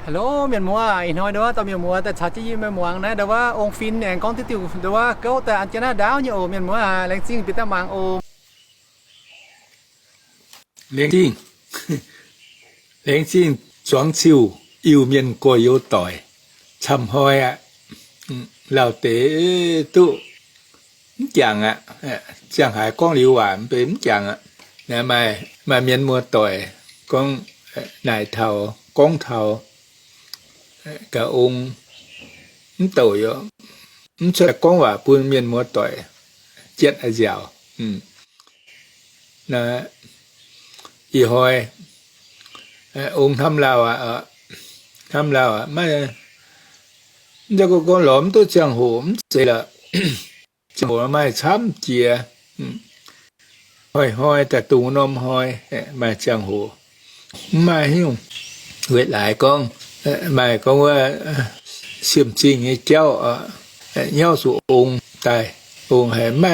Hello mienh muoz, ih hnoi ndau wuov dorh mienh muoz daaih caux jienv yie mienh muangx naaiv ndau wuov ong fin aengx gorngv diuv diuh ndau wuov gouv daaih an jienv naaiv ndaauv nyei oc mienh muoz, laengz zingh bieqc daaih mangc oc. Laengz zingh, laengz zingh zuangx ziuh Iu-Mienh gorx-youz doic camv hnoi aqv. Lauh deix duqv mv jangx aqv. Ziangh haaix gorngv liuz waac mv benx mv jangx aqv. Maaih mienh muoz doic gorngv naaic taux gorngv taux gaax ong mv douc, mv cuotv gorngv waac bun mienh muoz doic jienv nziaauc. Ih hnoi ong hnamv lauh aqv, hnamv lauh aqv, maiv, mv zeiz gorngv lorz mv duqv ziangh hoc mv zeiz lorqc. Ziangh hoc maaih camv jiex, hnoi-hnoi daaih dongh norm hnoi maaih ziangh hoc. Mv maaih haaix nyungc, weic laaix gorngv maaih gorngv wuov siemv-zingh nyei jauv, nyauv zuqc ong daaih, ong haiz mv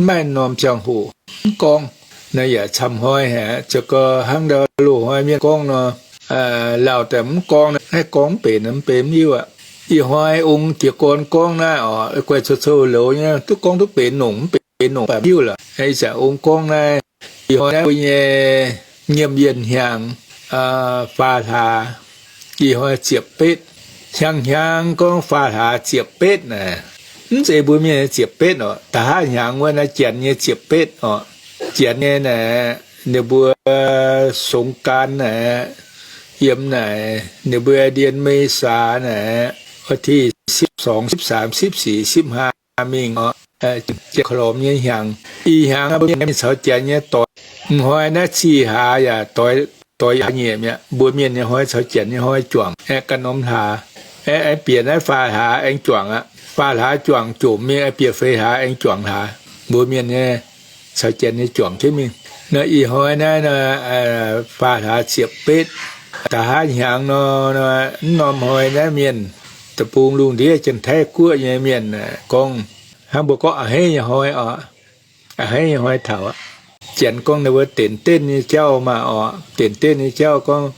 maaih norm ziangh hoc mv gorngv. Naaiv yaac camv hnoi haic, ziouc gorngv hnangv ndau loz-hnoi mienh gorngv nor, lauh daaih mv gorngv, naaiv gorngv mv benx, mv benx mv hiuv aqv. Ih hnoi ong jiez gorn gorngv naaiv oc, guai coux-coux louz nyei, duqv gorngv duqv benx nongc, mv benx nongc baac mv hiuv lorqc. Ih zanc ong gorngv naaiv, ih hnoi naaiv mbuo nyei nyiemc yienh hnyangx, faam hlaax, ih hnoi ziepc betv. Hnyangx-hnyangx gorngv faam hlaax ziepc betv naaic, mv zeiz mbuo mienh nyei ziepc betv oc. Da'haav hnyangx wuov naaiv janx nyei ziepc betv oc. Janx nyei naaic, ninh mbuo สงกรานต์ naaic, yiem naaic ninh mbuo เดือนเมษา naaic, วันที่สิบสอง สิบสาม สิบสี่ สิบห้า mingh oc, janx korv-lomc nyei hnyangx. Ih hnyangx mbuo mienh caux janx nyei doix, ih hnoi naaiv cih hlaax yaac doix, doix yaac nyeic mi'aqv. Mbuo mienh nyei hnoi caux janx nyei hnoi juangc, aengx ganh norm hlaax, aengx bieqc naaiv faam hlaax aengx juangc aqv. Faam hlaax juangc jomc mingh, aengx bieqc feix hlaax aengx juangc hlaax. Mbuo mienh nyei caux janx nyei juangc jienv mingh. Naaiv ih hnoi naaiv faam hlaax ziepc betv, da'haav hnyangx nor, mv norm hnoi naaiv mienh, deic-bung lungh ndiev Janx-Taiv Guoqv nyei mienh gorngv, hnangv mbuo gorngv a'hneiv nyei hnoi oc. A'hneiv nyei hnoi taux aqv. Janx gorngv ninh mbuo denx denv nyei jauv maah oc. Denx denv nyei jauv gorngv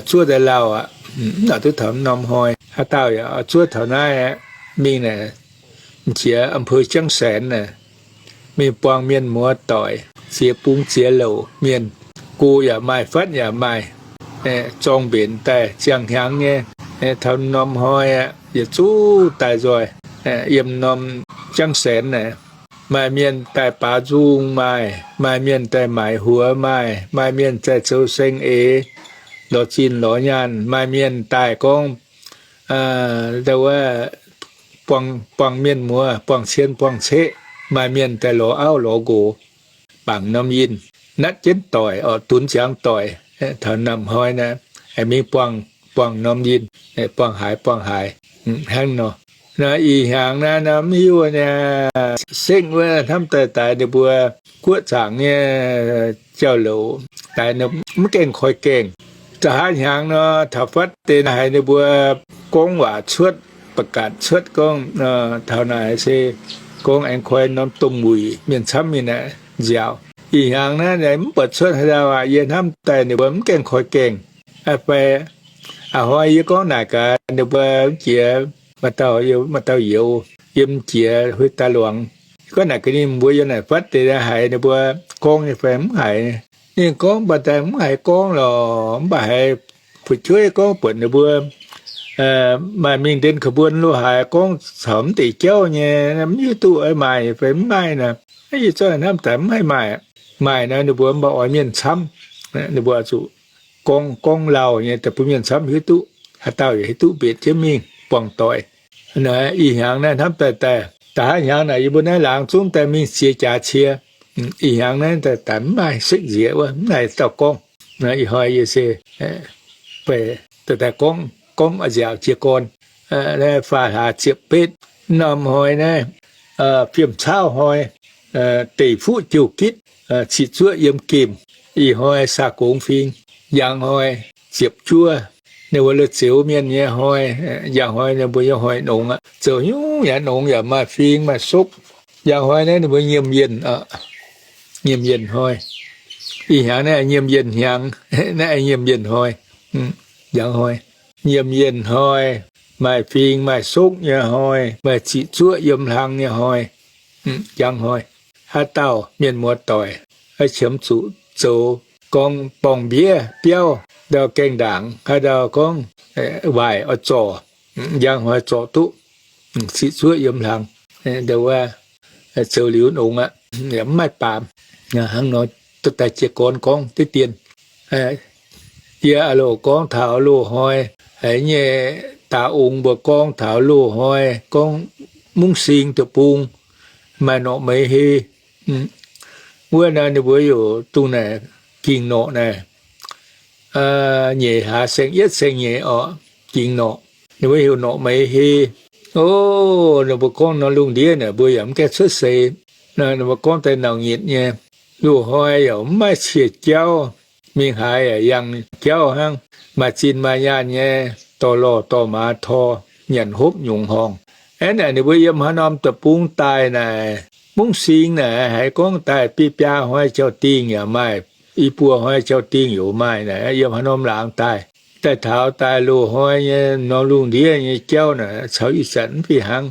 zuov daaih lauh aqv. Mv baac duqv taux mv norm hnoi, haaix dauh yaac zuov taux naaiv aqv. Mingh naaic, m'jiex อำเภอเชียงแสน naaic, mingh buangh mienh muoz doic, ziex bung ziex louc mienh, go yaac maaih, fatv yaac maaih, zorng mbenc daaih ziangh hnyangx nyei. Taux norm hnoi aqv, yietc zungv daaih nzoih yiem norm เชียงแสน naaic. Maaih mienh daaih baaux nzung maaih, maaih mienh daaih maaiz huox maaih, maaih mienh daaih zoux seng eix, lorz zinh lorz nyaanh, maaih mienh daaih gorngv, ndau wuov, buangh mienh muoz, buangh cien buangh ceqv, maaih mienh daaih lorz auv lorz nqox, bangc norm yinh, natv jienv doic oc, dunx ziangx doic. Taux namh hnoi naaiv, aengx mingh buangh, buangh norm yinh, buangh haaix buangh haaix, hnangv nor. Naaiv ih hnyangx naaiv nor mv hiuv nyei, sekv wuov hnamv daaih daix ninh mbuo guoqv zaangc nyei jauv-louc, daix mv gaengh koi gaengh. Da'haav hnyangx nor, taux fatv deix naaiv haiz ninh mbuo gorngv waac cuotv, ประกาศ cuotv gorngv, taux naaic se gorngv aengx koi norm domh wuic mienh camv mingh naaic nziaauc. Ih hnyangx naaiv mv buatc cuotv haaix dauh aqv. Yie hnamv daaih ninh mbuo mv gaengh koi gaengh. Fai a'hnoi yie gorngv naaic gaax ninh mbuo jiex, maaih dauh, maaih dauh youz yiem jiex huih daaih luangx. Gorngv naaic gaax ninh mbuo yiem naaic fatv deix haiz ninh mbuo gorngv nyei fai mv haiz. Ninh gorngv mv baac daaih mv haiz gorngv lorqc, mv baac haiz fu'jueiv gorngv buatc ninh mbuo maaih mingh ndien ขบวน lo haaix gorngv caux mv deix jauv nyei, mv hiuv duqv maaih fai mv maaih nor. Yie zorqv hnamv daaih mv haih maaih. Maaih nor ninh mbuo mv baac oix mienh camv, ninh mbuo zuqc gorngv, gorngv lauh nyei daaih bun mienh camv hiuv duqv, haaix dauh yaac hiuv duqv mbenc jienv mingh buangh doic. Naaiv ih hnyangx naaiv hnamv daaih daaih, da'haav hnyangx naaic yie mbuo naaiv laangz zungv daaih mingh ziex jaax cie. Ih hnyangx naaiv daaih daaih mv maaih sekv nziex wuov, mv maaih dauh gorngv. Ih hnoi yie se fai daaih daaih gorngv, gorngv nziaauc jiez gorn. Naaiv faam hlaax ziepc betv, norm hnoi naaiv fiem caauv hnoi, deic fuqv jouh gitv, ciqv zuoqv yiem gemh. Ih hnoi saa gongx fing. Njang hnoi ziepc juov, ninh mbuo la'zioux mienh nyei hnoi. Njang hnoi ninh mbuo nyei hnoi nongx aqv. Zoux nyungc yaac nongx yaac maaih fing maaih sopv. Njang hnoi naaiv ninh mbuo nyiemh yienh, nyiemh yienh hnoi. Ih hnyangx naaiv nyiemh yienh hnyangx, naaiv nyiemh yienh hnoi. Njang hnoi yiem yienh hnoi, maaih fing maaih sokv nyei hnoi, maaih ziqc zuoqv yiem hlang nyei hnoi, njang hnoi, haaix dauh mienh muoz-doic qiemx zuqc zoux gorngv borngh-mbiev biauv ndau gaengh ndaangc, haaix ndau gorngv waaic oix zorc, njang hnoi zorc duqv ziqc zuoqv yiem hlang, zoux liuz nongx aqv, mv maaih baamz. Hnangv nor, duqv daaih jiez gorn gorngv diqv dien. Yie aah loc gorngv taux loz hnoi, haiz nyei daaih ong mbuo gorngv taux loz hnoi gorngv Mungv Sing deic-bung maaih norqc meix hei. Wuov naaiv ninh mbuo yaac dongh naaic ging norqc naaic, nyeic hlaax saeng-yietv saeng-nyeic orqc, ging norqc. Ninh mbuo heuc norqc meix hei. O, ninh mbuo gorngv nor lungh ndiev naaic mbuo yaac mv gaengh cuotv seix. Ninh mbuo gorngv daaih nauc nyitc nyei. Loz hnoi yaac mv maaih cie jauv. Mingh haaix yaac yangh jauv hnangv. Maaih zinh maaih nyaanh nyei, dorh lorh dorh maaz tor, nyanc hopv nyungc horngh. Aeqv, naaic ninh mbuo yiem haaix norm deic-bung daaih naaic, Mungv Sing naaic haiz gorngv daaih biaa biaa hnoi jauv dingh yaac maaih, i buo hnoi jauv dingh yaac maaih naaic, yiem haaix norm laangz daaih. Daaih taux daaih loz hnoi nyei norm lungh ndiev nyei jauv naaic caux ih zanc mv fih hnangv.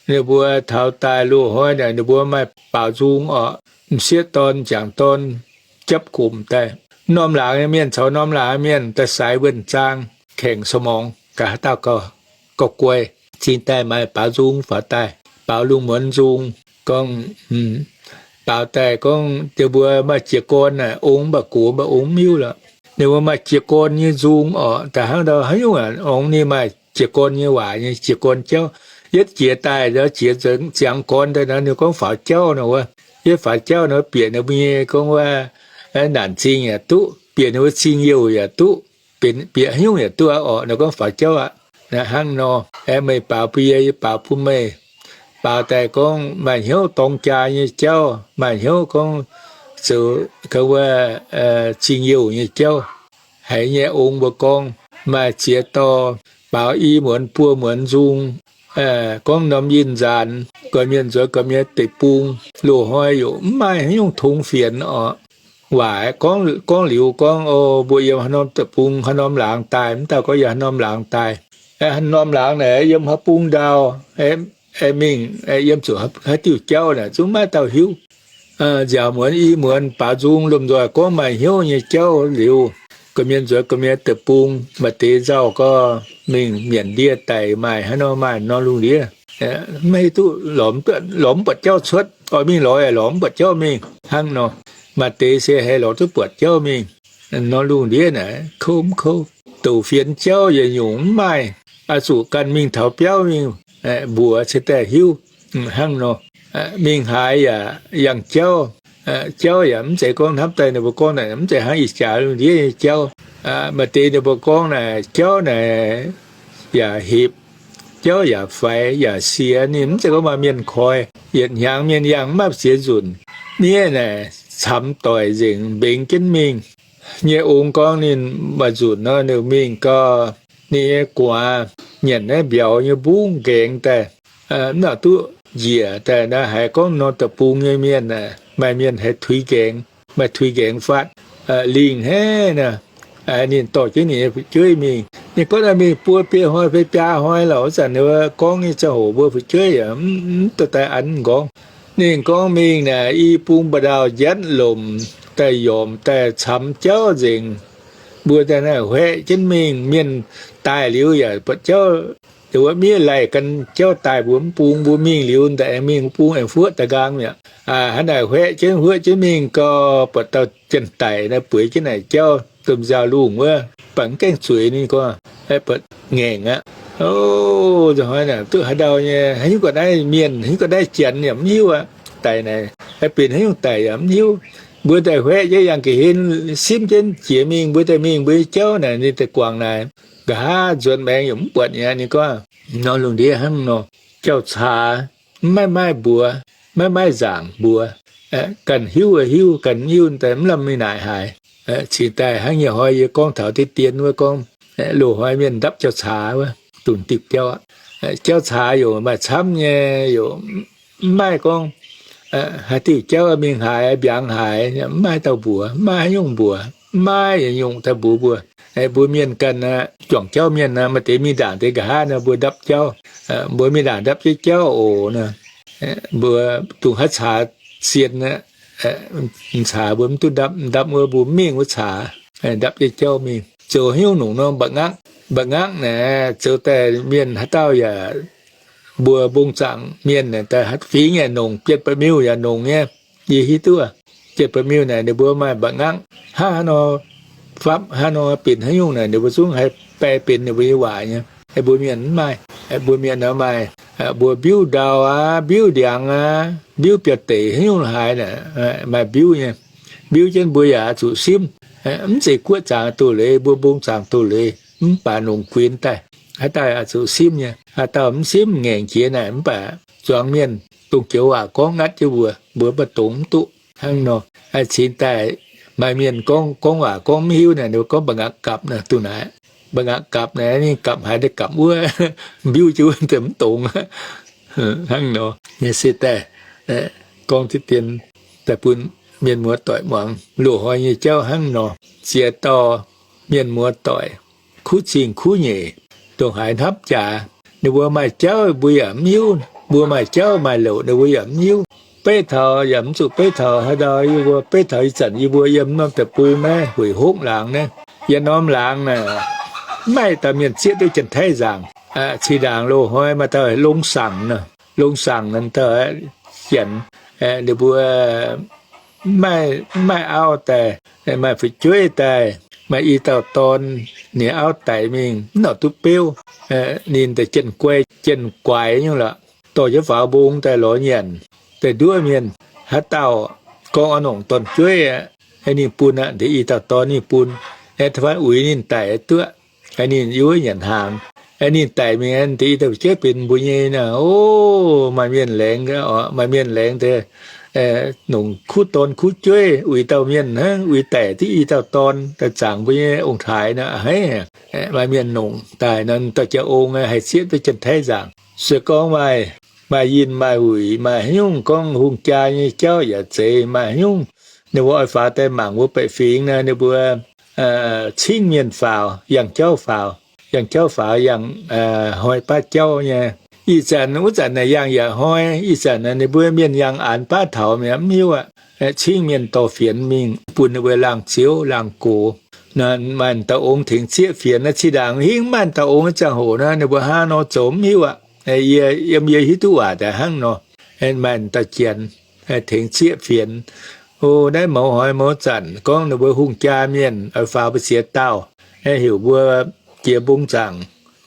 Ninh mbuo taux daaih loz hnoi naaic ninh mbuo maaih baaux nzung orqc, m'sieqv dorn, m'jangc dorn japv gomc daaih. Norm laangz nyei mienh caux norm laangz nyei mienh daaih sai wuonh zaang, kengx สมอง gaax haaix dauh gauh guai. Cingx daaih maaih baaux nzung faaux daaih, baaux lungh muonz nzung, gorngv baaux daaih gorngv diex mbuo maaih jiez gorn naaic, ong mv baac gox mv baac ong mv hiuv lorqc. Ninh mbuo maaih jiez gorn nyei nzung orqc, daaih hnangv ndau haaix nyungc ong ninh maaih jiez gorn nyei waac nyei jiez gorn jauv. Yietv jiex daaih, jiex ziangx gorn daaih nor ninh gorngv faaux jauv nor wuov. Yietv faaux jauv nor bieqc ninh mbuo nyei gorngv wuov naanc zingh yaac duqv, bieqc ninh mbuo zingh youh yaac duqv, bieqc haaix nyungc yaac duqv orqc, ninh gorngv faaux jauv aqv. Hnangv nor, aeqv, meih baaux bun yie, yie baaux bun meih. Baaux daaih gorngv maaih hnyouv dorng jaa nyei jauv, maaih hnyouv gorngv zoux wuov zingh youh nyei jauv. Haiz nyei ong mbuo gorngv maaih ziex dorh, baaux i muonz buo muonz nzung, gorngv norm yinh nzaanx, gorqv-mienh nzuonx gorqv-mienh deic-bung, loz hnoi yaac mv maaih haaix nyungc tong fienx orqc. Waac gorngv liuz gorngv, o, mbuo yiem haaix norm deic-bung, haaix norm laangz daaih, mv dauh gorngv yiem haaix norm laangz daaih. Haaix norm laangz naaic yiem haaix bung ndau, mingh yiem zuqc haaix diuh jauv naaic zungv maiv dauh hiuv. Nziaaux muonz i muonz baaux nzung lomh nzoih gorngv maaih hnyouv nyei jauv liuz, gorqv-mienh nzuonx gorqv-mienh deic-bung, maaih deix nzauh gorngv mingh mienc ndie daic maaih haaix nor maaih nor lungh ndiev. Maiv hiuv duqv, lorz mv buatc jauv cuotv, oix mingh lorz yaac lorz mv buatc jauv mingh hnangv nor. Maaih deix se haih lorz duqv buatc jauv mingh. Nor lungh ndiev naaic kouv mv kouv, douc fienx jauv yaac nyungc mv maaih, oix zuqc ganh mingh taux biauv mingh mbuox cingx daaih hiuv hnangv nor. Mingh haaix yaac yangh jauv. Jauv yaac mv zeiz gorngv hnamv daaih ninh mbuo gorngv naaic mv zeiz hnangv ih jaax lungh ndiev nyei jauv. Maaih deix ninh mbuo gorngv naaic jauv naaic yaac hepc, jauv yaac faix yaac siex, ninh mv zeiz gorngv maaih mienh koi. Yietc hnyangx mienh yangh mv maaih siex nzunc. Niev naaic camx doic nzengc mbengx jienv mingh. Nyei ong gorngv ninh maaih nzunc nor ninh mingh gau, ninh nyei gu'nguaaz nyanc naaiv mbiauz nyei mbungv nqaengx daaih, mv nangc duqv njiec daaih. Naaiv haiz gorngv nor deic-bung nyei mienh, maaih mienh haih tuix nqaengx, maaih tuix nqaengx fatv. Lingh hnangv naaic, ninh dorh jienv ninh nyei fu'jueiv mingh. Ninh gorngv naaiv mingh buo biei hnoi fai biaa hnoi lorqc, wuov zanc ninh gorngv nyei ziangh hoc mbuo fu'jueiv yaac mv dorh daaih an m'nqorngv. Ninh gorngv mingh naaic i bung mba'ndaauh njatv lomc daaih, yomc daaih, camx jauv nzengc. Mbuo daaih naaiv hueqv jienv mingh, mienh daaih liuz yaac buatc jauv, wuov miev laih gan jauv daaih mbuo mv bung. Mbuo mingh liuz daaih aengx mingh mv bung, aengx huoqv daaih nqaang mi'aqv. Hnangv naaic hueqv jienv huoqv jienv mingh gau, buatc dauh janx-daic naaiv bueix jienv naaic jauv domh nziaaux-lungh wuov, baac mv gaengh zueiz ninh gorngv, buatc ngaengc aqv. O, nzunc hnoi naaic duqv haaix ndau nyei, haaix nyungc ga'naaiv mienh, haaix nyungc ga'naaiv janx yaac mv hiuv aqv. Daic naaic haih benx haaix nyungc daic yaac mv hiuv. Mbuo daaih hueqv jienv yangh ga'hlen simv jienv jiex mingh, mbuo daaih mingh mbuo nyei jauv naaic, ninh daaih guangc naaic, nqa'haav nzuonx maengx yaac mv buatc mi'aqv. Ninh gorngv nor lungh ndiev hnangv nor, jauv-caax maiv maaih mbuox, maiv maaih nzaangc mbuox. Ganh hiuv hiuv, ganh mv hiuv daaih mv lamh mingh naaic haaix. Cingx daaih hnangv nyei hnoi yie gorngv taux deix dien wuov gorngv, loz-hnoi mienh ndapv jauv-caax wuov, dungx dipc jauv aqv. Jauv-caax yaac maaih camv nyei, yaac mv maaih gorngv haaix diuh jauv mingh haaix, mbiaangx haaix, mv maaih dauh mbuox, mv maaih haaix nyungc mbuox, mv maaih yietc nyungc daaih mbuox mbuo. Mbuo mienh ganh aqv, juangc jauv mienh aqv, maaih deix mingh ndaangc deix nqa'haav nor mbuo ndapv jauv. Mbuo mingh ndaangc ndapv jienv jauv oc nor, mbuo dungx haaix caax sien aqv, caax mbuo mv duqv ndapv, ndapv wuov mbuo mingh wuov caax, ndapv jienv jauv mingh. Zoux haaix nyungc nongc nor mba'ngakv, mba'ngakv naaic zoux daaih mienh haaix dauh yaac, mbuo mbong zaangc mienh naaic daaih fingx yaac nongc, bietv baeqc miuh yaac nongc nyei. Yie hiuv duqv, bietv baeqc miuh naaic ninh mbuo maaih mba'ngakv hnangv haaix nor, fapv hnangv nor, benx haaix nyungc naaic ninh mbuo zungv haih bae benx ninh mbuo nyei waac nyei. Mbuo mienh mv maaih. Mbuo mienh nor maaih, mbuo mbiuv ndau aqv, mbiuv ndiangx aqv, mbiuv biauv-deic haaix nyungc haaix naaic, maaih mbiuv nyei. Mbiuv jienv mbuo yaac oix zuqc simv. Mv zeiz guoqv zaangc doz-leiz, mbuo mbong zaangc doz-leiz, mv baac nongc guinx daaih, haaix dauh oix zuqc simv nyei. Haaix dauh mv simv ngaengc jiex naaic, mv baac zuangx mienh dongh joux waac gorngv ngatv jienv mbuo, mbuo mv baac dongz mv duqv hnangv nor. Cingx daaih maaih mienh gorngv, gorngv waac gorngv mv hiuv naaic, ninh mbuo gorngv mba'ngakv gapv nor, duqv naaic. Mba'ngakv gapv naaic, ninh gapv haaix deix gapv wuov, mbiuv jienv wuov deix mv dongz hnangv nor. Nyei se daaih gorngv deix dien daaih bun mienh muoz-doic muangx loz-hnoi nyei jauv hnangv nor. Ziex dauh mienh muoz-doic kuv zingh kuv nyeic, ndongc haaix hnamv jaax. Ninh mbuo maaih jauv mbuo yaac mv hiuv, mbuo maaih jauv maaih louc ninh mbuo yaac mv hiuv. Beiv taux yaac mv zuqc beiv taux haaix ndau, yie mbuo beiv taux ih zanc yie mbuo yiem norm deic-bung naaiv, Hueic Hopv laangz naaiv, yiem norm laangz naaic, mv maaih dauh mienh zieqv duqv Janx-Taiv nzaangc. Cih ndaangc loz-hnoi maaih dauh Long Saangc nor, Long Saangc naaiv dauh Janx, ninh mbuo mv maaih auv daaih, maaih fu'jueiv daaih, maaih i dauh dorn, ninh auv daic mingh mv norqc duqv beuv. Ninh daaih jien guai, jien guaix nyungc lorqc, dorh jienv faaux mbong daaih lorz nyanc. Daaih nduov mienh, haaix dauh gorngv oix nongc dorn-jueiv aqv, ninh bun aqv, deix i dauh dorn ninh bun. Aeqv, da'faanh uix ninh daic duqv, ninh yiem wuov nyanc hnaangx. Ninh daic mingh, deix i dauh fu'jueiv benx mbuo nyei naaic. O, maaih mienh laengz, maaih mienh laengz deix, nongc kuv dorn kuv jueiv uix dauh mienh hnangv, uix daic duqv i dauh dorn daaih zaangc mbuo nyei ong-taaix naaic. Haiv, maaih mienh nongc daaih nor, dauh jiex ong haih zieqv duqv Janx-Taiv nzaangc. Se gorngv maaih, maaih yinh maaih huic, maaih haaix nyungc gorngv hungh jaa nyei jauv yaac zeiz, maaih haaix nyungc ninh mbuo oix faaux daaih mangc mbuo baeqc fingx naaic, ninh mbuo cingv mienh faaux, yangh jauv faaux, yangh jauv faaux, yangh hnoi baav jauv nyei. Ih zanc wuov zanc naaic yangh yaac hnoi, ih zanc naaic ninh mbuo mienh yangh aanx baav taux mi'aqv, mv hiuv aqv. Cingv mienh dorh fienx mingh bun ninh mbuo laangh ziouv laangh gox. Maaih dauh ong tengx zieqv fienx, naaiv zinh ndaangc hingv maaih dauh ong ziangh hoc naaiv, ninh mbuo hnangv nor zoux mv hiuv aqv. Yie, yiem yie hiuv duqv waac daaih hnangv nor. Maaih dauh janx tengx zieqv fienx. O, naaiv mouz hnoi mouz zanc gorngv ninh mbuo hungh jaa mienh oix faaux mbu'ziex dauh, heuc mbuo jiex mbong zaangc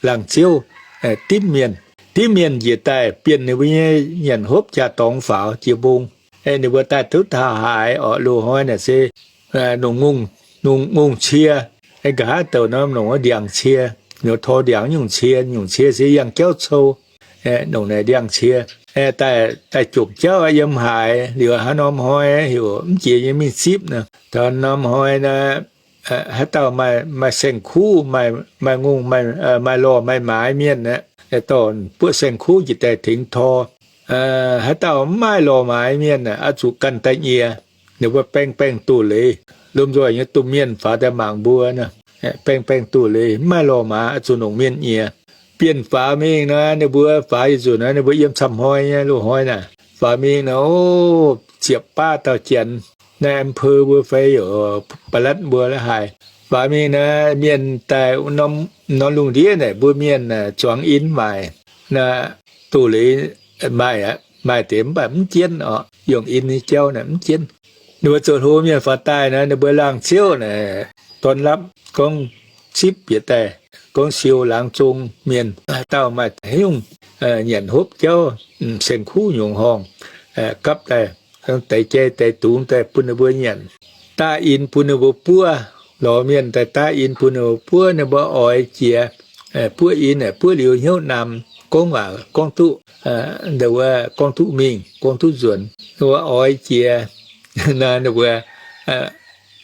laangh ziouv dimv mienh. Dimv mienh njiec daaih bienh ninh mbuo nyei nyanc hopv jaa-dorngx faaux jiex mbong. Ninh mbuo daaih duqv taux haaix orqc, loz-hnoi naaic se nongc ngongh cie, nqa'haav douc norm nongc wuov ndiangx cie, nyouz tor ndiangx nyungc cie, nyungc cie se yangh jauv cou. Nongc naaic ndiangx cie, daaih jomc jauv yiem haaix liuz, haaix norm hnoi heuc mv jiex nyei mingh zipv nor. Taux norm hnoi naaic, haaix dauh maaih saeng-kuv, maaih ngongh, maaih lorh maaih maaiz mienh aeqv, dorh buoqv saeng-kuv njiec daaih tengx tor. Haaix dauh mv maaih lorh maaiz mienh aeqv, oix zuqc ganh daaih nyiex. Ninh mbuo baeng baeng doz-leiz, lomh nzoih nyei domh mienh faaux daaih mangc mbuo nor, baeng baeng doz-leiz, mv maaih lorh maaiz, oix zuqc nongc mienh nyiex. Bienh faaux mingh nor, ninh mbuo faaux yietc nzunc nor, ninh mbuo yiem camv hnoi nyei loz-hnoi naaic. Faaux mingh nor, o, ziepc baav dauh janx, naaiv อำเภอ mbuo fai heuc ปลัด mbuo la'haaix. Faaux mingh nor, mienh daaih norm lungh ndiev naaic, mbuo mienh zuangx in maaic. Naaiv doz-leiz maaih aqv, maaih deix mv baac mv jienv orqc, yongh in nyei jauv naaic mv jienv. Ninh mbuo zoux hlo mienh faaux daaih nor, ninh mbuo laangh ziouv naaic, dorn lapv gorngv zipv bieqc daaih, gorngv siou laangz zong mienh, haaix dauh maaih haaix nyungc nyanc hopv jauv, saeng-kuv nyungc horngh, gapv daaih, deix jai deix dungz daaih bun ninh mbuo nyanc. Daav in bun ninh mbuo buov, lorz mienh daaih daav in bun ninh mbuo buov, ninh mbuo oix jiex, buov in, buov liuz hnyouv namx, gorngv waac gorngv duqv, wuov gorngv duqv mingh, gorngv duqv nzuonx, ninh mbuo oix jiex. Naaiv ninh mbuo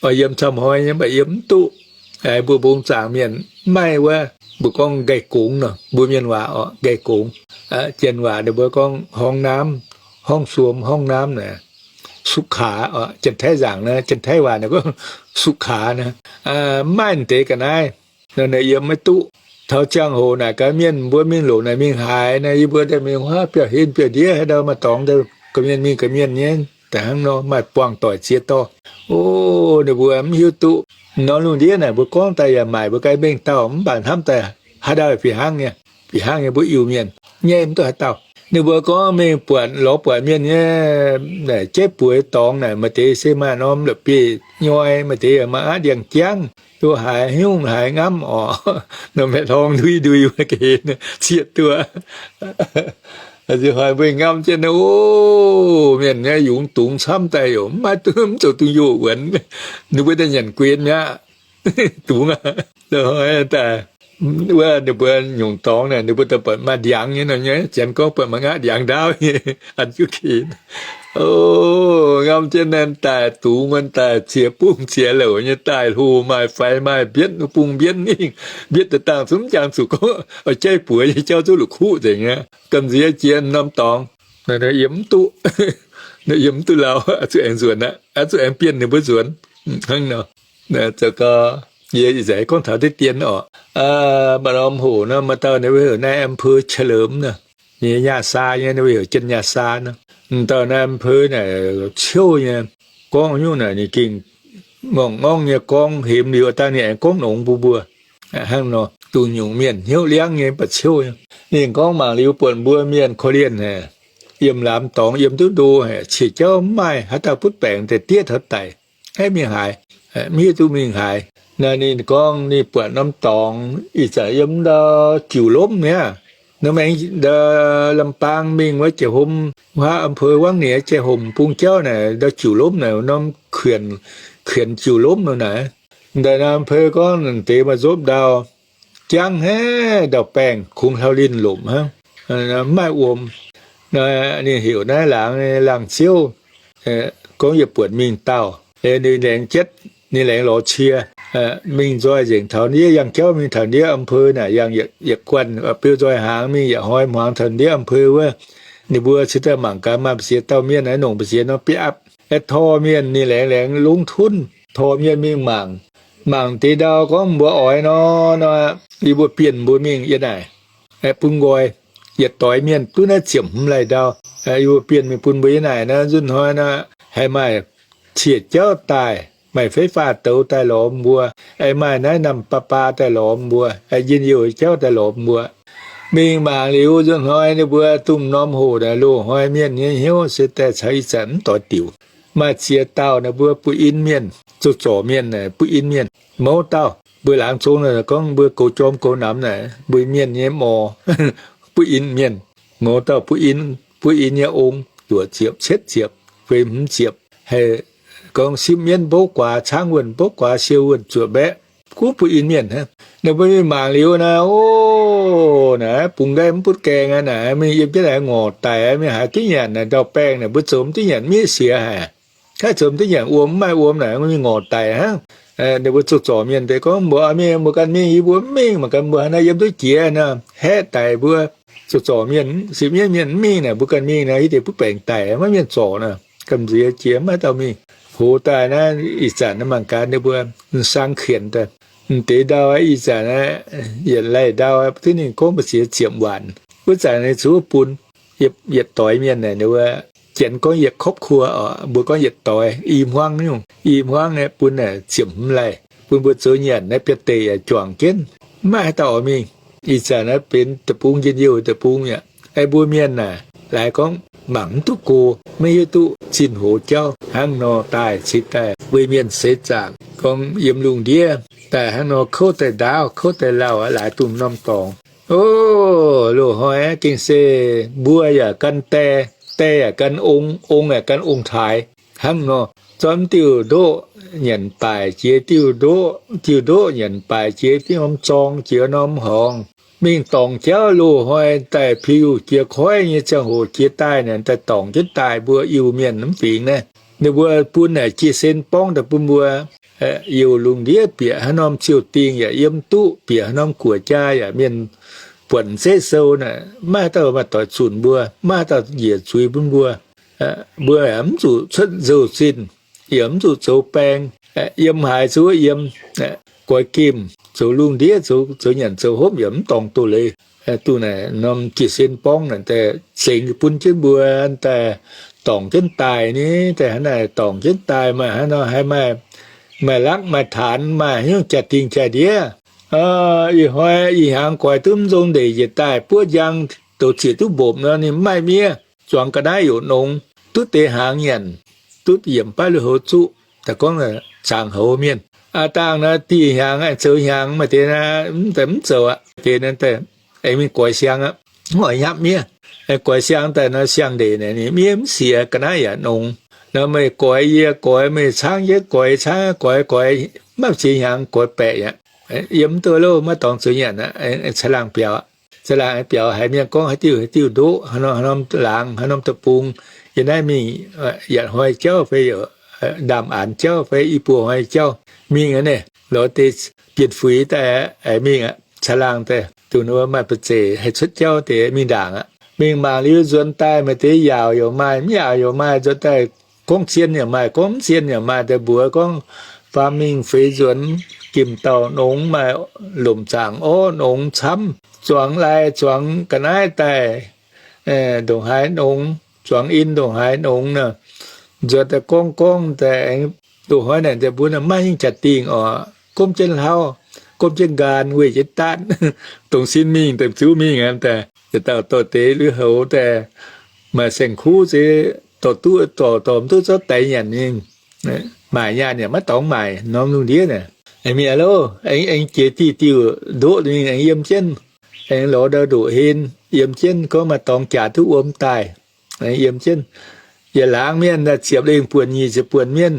oix yiem camv hnoi nyei, mv baac yiem mv duqv. Mbuo mbong zaangc mienh mv maaih wuov, mbuo gorngv nqaih gongx nor, mbuo mienh waac orqc, nqaih gongx. Janx waac ninh mbuo gorngv ห้องน้ำ, horngv suom, ห้องน้ำ naaic. sukha, Janx-Taiv nzaangc naaiv, Janx-Taiv waac naaiv gorngv sukha naaiv, mv maaih deix ga'naaiv. Naaiv yiem maiv duqv. Taux ziangh hoc naaic gaax mienh mbuo mingh longc naaic mingh haaix naaic, yie mbuo daaih mingh huaav biauv-hlen biauv-ndiev haaix ndau maaih dorngx, ga'mienh mingh ga'mienh nyei, daaih hnangv nor maaih buangh doic ziex dorh. O, ninh mbuo mv hiuv duqv. Norm lungh ndiev naaic mbuo gorngv daaih yaac maaic mbuo ganh mengh dauh, mv baac hnamv daaih haaix dauh fih hnangv nyei, fih hnangv nyei mbuo Iu-Mienh nyei mv duqv haaix dauh. Ninh mbuo gorngv mingh buatc lorz buatc mienh nyei, naaic jeiv buoz dorngx naaic maaih deix se maaih norm la'bieiv nyoi, maaih deix yaac maaih aqv ndiangx-jangv, duqv haaix hnyungv haaix ngamv orqc, norm maeqc hlorng ndui ndui wuov ga'hlen zieqv duqv. Nzunc hnoi mbuo ngamv jienv naaiv, o, mienh nyei yungz dungz camv daaih yaac mv maaih duqv, mv zoux duqv yoh wuonx. Ninh mbuo daaih nyanc guenx mi'aqv. Dungz aqv. Daaih wuov ninh mbuo nyungc dorngx naaic, ninh mbuo daaih buatc maaih ndiangx nyei nor nyei, Janx gorngv buatc maaih nqa'haav ndiangx ndaauv nyei, an jienv ken. O, ngamv jienv naaiv daaih dungz wuonx daaih ziex bungv ziex louc nyei daaih, hlo maaih faix maaih mbienv, bungv mbienv mingh, mbienv daaih dangh zungv mv jangx zuqc gorngv oix jaiv buoz nyei, jauv zuqc la'kuqv nzengc aqv. Gamh nziex jiex norm dorngx, yiem mv duqv, yiem mv duqv lauh, zuqc aengx nzuonx aqv, zuqc aengx bienh ninh mbuo nzuonx. Hnangv nor, zoux gau, yie ih zanc gorngv taux deix dien orqc. Maaih norm hoc nor, maaih dauh ninh mbuo heuc naaiv อำเภอเฉลิม nor, ninh ญาติซา nyei, ninh mbuo heuc jienv ญาติซา nor. M'dauh naaiv อำเภอ naaic ciouv nyei, gorngv nyungc naaic ninh gengh ngorngh ngorngv nyei gorngv hemx liuz, dangh ninh aengx gorngv nongx bun mbuo. Hnangv nor, dongh nyungc mienh hnyouv liangv nyei, mv baac ciouv nyei. Ninh gorngv mangc liuz buatc mbuo mienh korv-lienh haic, yiem laamz dorngx yiem duqv ndo haic, qiex jauv mv maaih, haaix dauh butv baengc deix diev taux daic, haiv mingh haaix, mv hiuv duqv mingh haaix. Naaiv ninh gorngv ninh buatc norm dorngx ih zanc yiem ndau Jiuc Lomv mi'aqv. Nor maengx ndau Lambaang mingh wuov jiex hom, wuov อำเภอวังเหนือ jiex homc bung jauv naaic, ndau Jiuc Lomv naaic, norm kuonx, kuonx Jiuc Lomv nor naaic. Ndaaih norm อำเภอ gorngv deix maaih nzopv ndau, jangv haic, ndau-baengh kungx hlauv-linh lomc hnangv, mv maaih wuom. Ninh heuc naaiv laangz, laangz ziouv, gorngv yietc buonc mingh dauh, ninh laengz jietv, ninh laengz lorz cie, mingh nzoih nzengc taux ndiev yangh jauv, mingh taux ndiev อำเภอ naaic yangh yietc guanh, beu nzoih hnaangx mingh yietc hnoi hmuangx taux ndiev อำเภอ wuov. Ninh mbuo cingx daaih mangc gaax maaih mbu'ziex dauh mienh naaiv, nongc mbu'ziex nor biapv, tor mienh ninh laengz laengz longv tunv, tor mienh mingh mangc. Mangc deix ndau gorngv mbuo oix nor, nor, yie mbuo bienh mbuo mingh yie naaic, bun nqoi, yietc doix mienh duqv naaiv ziepc hmz laih ndau. Yie mbuo bienh mingh bun mbuo yie naaic nor, nzunc hnoi nor, haih maaih cieqv jauv daaih, maaih fei faah douz daaih lorz mbuo, maaih naaiv namh baa baa daaih lorz mbuo, njien-youh jauv daaih lorz mbuo. Mingh mangc liuz nzunc hnoi ninh mbuo dunh norm hoc naaic, loz-hnoi mienh nyei hnyouv se daaih caux ih zanc mv doix diuc. Maaih ziex dauh naaic mbuo buov in mienh, zoux zorc mienh naaic buov in mienh. Mouz dauh mbuo laangz zong naaic gorngv mbuo goux jorm goux namx naaic, mbuo mienh nyei morc, buov in mienh. Mouz dauh buov in, buov in nyei ong, luoqc ziepc, cietv ziepc, feix hmz ziepc, haih gorngv sipv mienv mbouv guaax, caangv wuonh mbouv guaax, siou wuonh zuoqc mbaeqv, gunv buov in mienh hnangv. Ninh mbuo mingh mangc liuz naaic, o, naaic bungx nqaih mv butv gaengh aqv naaic, mingh yiem jienv naaic ngorc daic, mingh haaix duqv nyanc naaic, ndau-baengh naaic mbuo zoux mv duqv nyanc, miev siex haic. Haih zoux mv duqv nyanc, wuom mv maaih wuom naaic, mingh ngorc daic hnangv. Ninh mbuo zoux zorc mienh deix gorngv mbuo mingh, mbuo ganh mingh, yie mbuo mv mingh, mangc gaax mbuo haaix nor yiem duqv jiex nor, haeqv daic mbuo. Zoux zorc mienh, sipv mienv mienh mv mingh naaic, mbuo ganh mingh naaic, yie deix butv baengc daic, maiv mienh zorc naaic, gamh nziex jiex mv maaih dauh mingh. Hoz daaih naaiv ih zanc naaiv mangc gaax ninh mbuo mv saang qienx daaih. Mv deix ndau ih zanc naaiv, yietc laih ndau duqv ninh gorngv mbu'ziex ziepc waanc. Wuov zanc ninh zuqc bun yietc doix mienh naaic, ninh mbuo Janx gorngv yietc ครอบครัว oc, mbuo gorngv yietc doix, i hmuangv nyungc, i hmuangv naaiv bun naaic ziepc hmz laih, bun mbuo zoux nyanc naaiv biauv-deic yaac juangc jienv, mv maaih haaix dauh oix mingh. Ih zanc naaiv benx deic-bung njien-youh deic-bung mi'aqv. Aengx mbuo mienh naaic, laaix gorngv mangc mv duqv go, maiv hiuv duqv zinh hoz jauv hnangv nor daaih cingx daaih weic mienh seix zaangc gorngv yiem lungh ndiev daaih hnangv nor kouv daaih ndaauv, kouv daaih lauh aqv, laaix dunh norm dorngx. O, loz-hnoi aeqv, gengh se mbuo yaac gan die, die yaac gan ong, ong yaac gan ong-taaix hnangv nor. Zorqv diuh ndoqv nyanc baaic jiex diuh ndoqv, diuh ndoqv nyanc baaic jiex diuh norm zorng, jiex norm horngz. Mingh dorngc jauv loz-hnoi daaih piu jiex koiv nyei ziangh hoc jiex daaih naaic, daaih dorngc jienv daaih mbuo Iu-Mienh mv fingx naaiv. Ninh mbuo bun naaic jiex sen borngv daaih bun mbuo. Youh lungh ndiev bieqc haaix norm ziouh dingh yaac yiem duqv, bieqc haaix norm guoqv jaa yaac mienh buatc zeiv sou naaic, maiv haaix dauh maaih doic zunc mbuo, maiv haaix dauh njiec zuiz bun mbuo. Mbuo mv zuqc cuotv nzou-zinh, yaac mv zuqc zoux baeng. Yiem haaix zuqc yiem, goix gemh, zoux lungh ndiev, zoux nyanc zoux hopv yaac mv dorngc doz-leiz. Duqv naaic norm jiez sin borngv naaic daaih zengx bun jienv mbuo daaih dorngc jienv daaih ni, daaih hnangv naaic dorngc jienv daaih maaih hnangv nor haih maaih, maaih lakv maaih taanx, maaih haaix nyungc jaa-dingh jaa-ndiev. Ih hnoi ih hnyangx goix duqv mv nzong ndeic njiec daaih buov njang, douz zieqc duqv mbopc nor ninh mv maaih miev. Zuangx ga'naaiv youc nongx, duqv deix hnaangx nyanc, duqv yiemc baav lui-houx zuqv. Daaih gorngv zaangc houx mienh, aa, dangh naaiv dieh hnyangx aengx zoux hnyangx, maaih deix mv zoux aqv. Deix aengx mingh goix siang aqv, mv oix nyapv miev. Goix siang daaih nor, siang-ndeic naaic ninh miev mv siex, ga'naaiv yaac nongx. Nor meih goix yie goix, meih caangv yie goix, caangv goix goix, maiv ziex hnyangx goix baeqc aqv. Yiem mv duqv loh, maiv dorngx zoux nyanc aqv. Caangh laangh biaux, caangh laangh biaux haiz mienh gorngv haaix diuh haaix diuh ndoqv, haaix norm laangz, haaix norm deic-bung, yiem naaiv mingh, yietc hnoi jauv fai ndaamv-aanx jauv fai i buo hnoi jauv mingh aqv. Naaiv lorz deix bienh fuix daaih mingh aqv. Caangh laangh daaih dongh ninh mbuo maaih ba'zeic haih cuotv jauv deix mingh ndaangc aqv. Mingh mangc liuz nzuonx daaih maaih deix yaauc yaac maaih, mv yaauc yaac maaih, nzuonx daaih gorngv zien yaac maaih, gorngv mv zien yaac maaih. Daaih mbuox gorngv faam mingh feix nzuonx, gemh dauh nongx, maaih lomc zaangc orv nongx camv, zuangx lai zuangx ga'naaiv daaih ndongc haaix nongx, zuangx in ndongc haaix nongx nor. Nzuonx daaih gorngv gorngv daaih aengx doqc hnoi naaic daaih mbuo maiv hingh jaa-dingh oc, gomv jienv hlauv, gomv jienv nqaam, weih jienv daatv, dongh sin mingh, dongh ziouv mingh aqv. Daaih yietc dauh dorh deix lui-houx daaih, maaih saeng-kuv se dorh duqv, dorh dorh mv duqv zorqv daix nyanc mingh. Maaic nyaanh yaac maiv dorngx maaic, norm lungh ndiev naaic. Aengx mingh aqv loh, aengx jiex diuh diuh ndoqv mingh aengx yiem jienv, aengx lorz ndau-ndoqc hen, yiem jienv gorngv maaih dorngx jaax duqv wuom daaih, yiem jienv. Yietc laangz mienh ziepc lengh buonc nyic ziepc buonc mienh,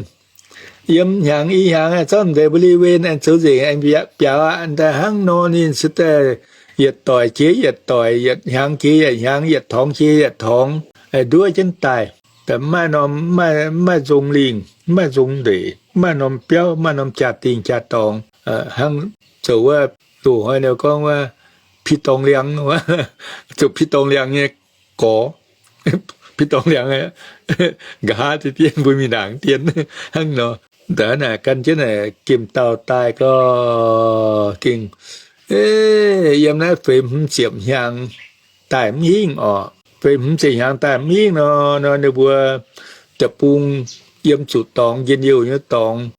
yiem hnyangx i hnyangx aengx zorqv deix บริเวณ aengx zoux nzengc, aengx biaux aqv. Daaih hnangv nor ninh se daaih yietc doic jiex yietc doic, yietc hnyangx jiex yietc hnyangx, yietc torngx jiex yietc torngx, nduov jienv daaih. Daaih mv maaih norm, mv maaih nzong lingh, mv maaih nzong ndeic, mv maaih norm biauv, mv maaih norm jaa-dingh jaa-dorngx. Hnangv zoux wuov, loz-hnoi ninh gorngv wuov, pi dorngx liangx, zoux pi dorngx liangx nyei gorx, pi dorngx liangx, nqa'haav deix dien mbuo mingh ndaangc dien hnangv nor. Daaih naaic gan jienv naaic gemh dauh daaih gau, gengh yiem naaiv feix hmz ziepc hnyangx daaih mv hingh orqc. Feix hmz ziepc hnyangx daaih mv hingh nor, nor ninh mbuo deic-bung yiem zuqc dorngx, njien-youh nyei dorngx,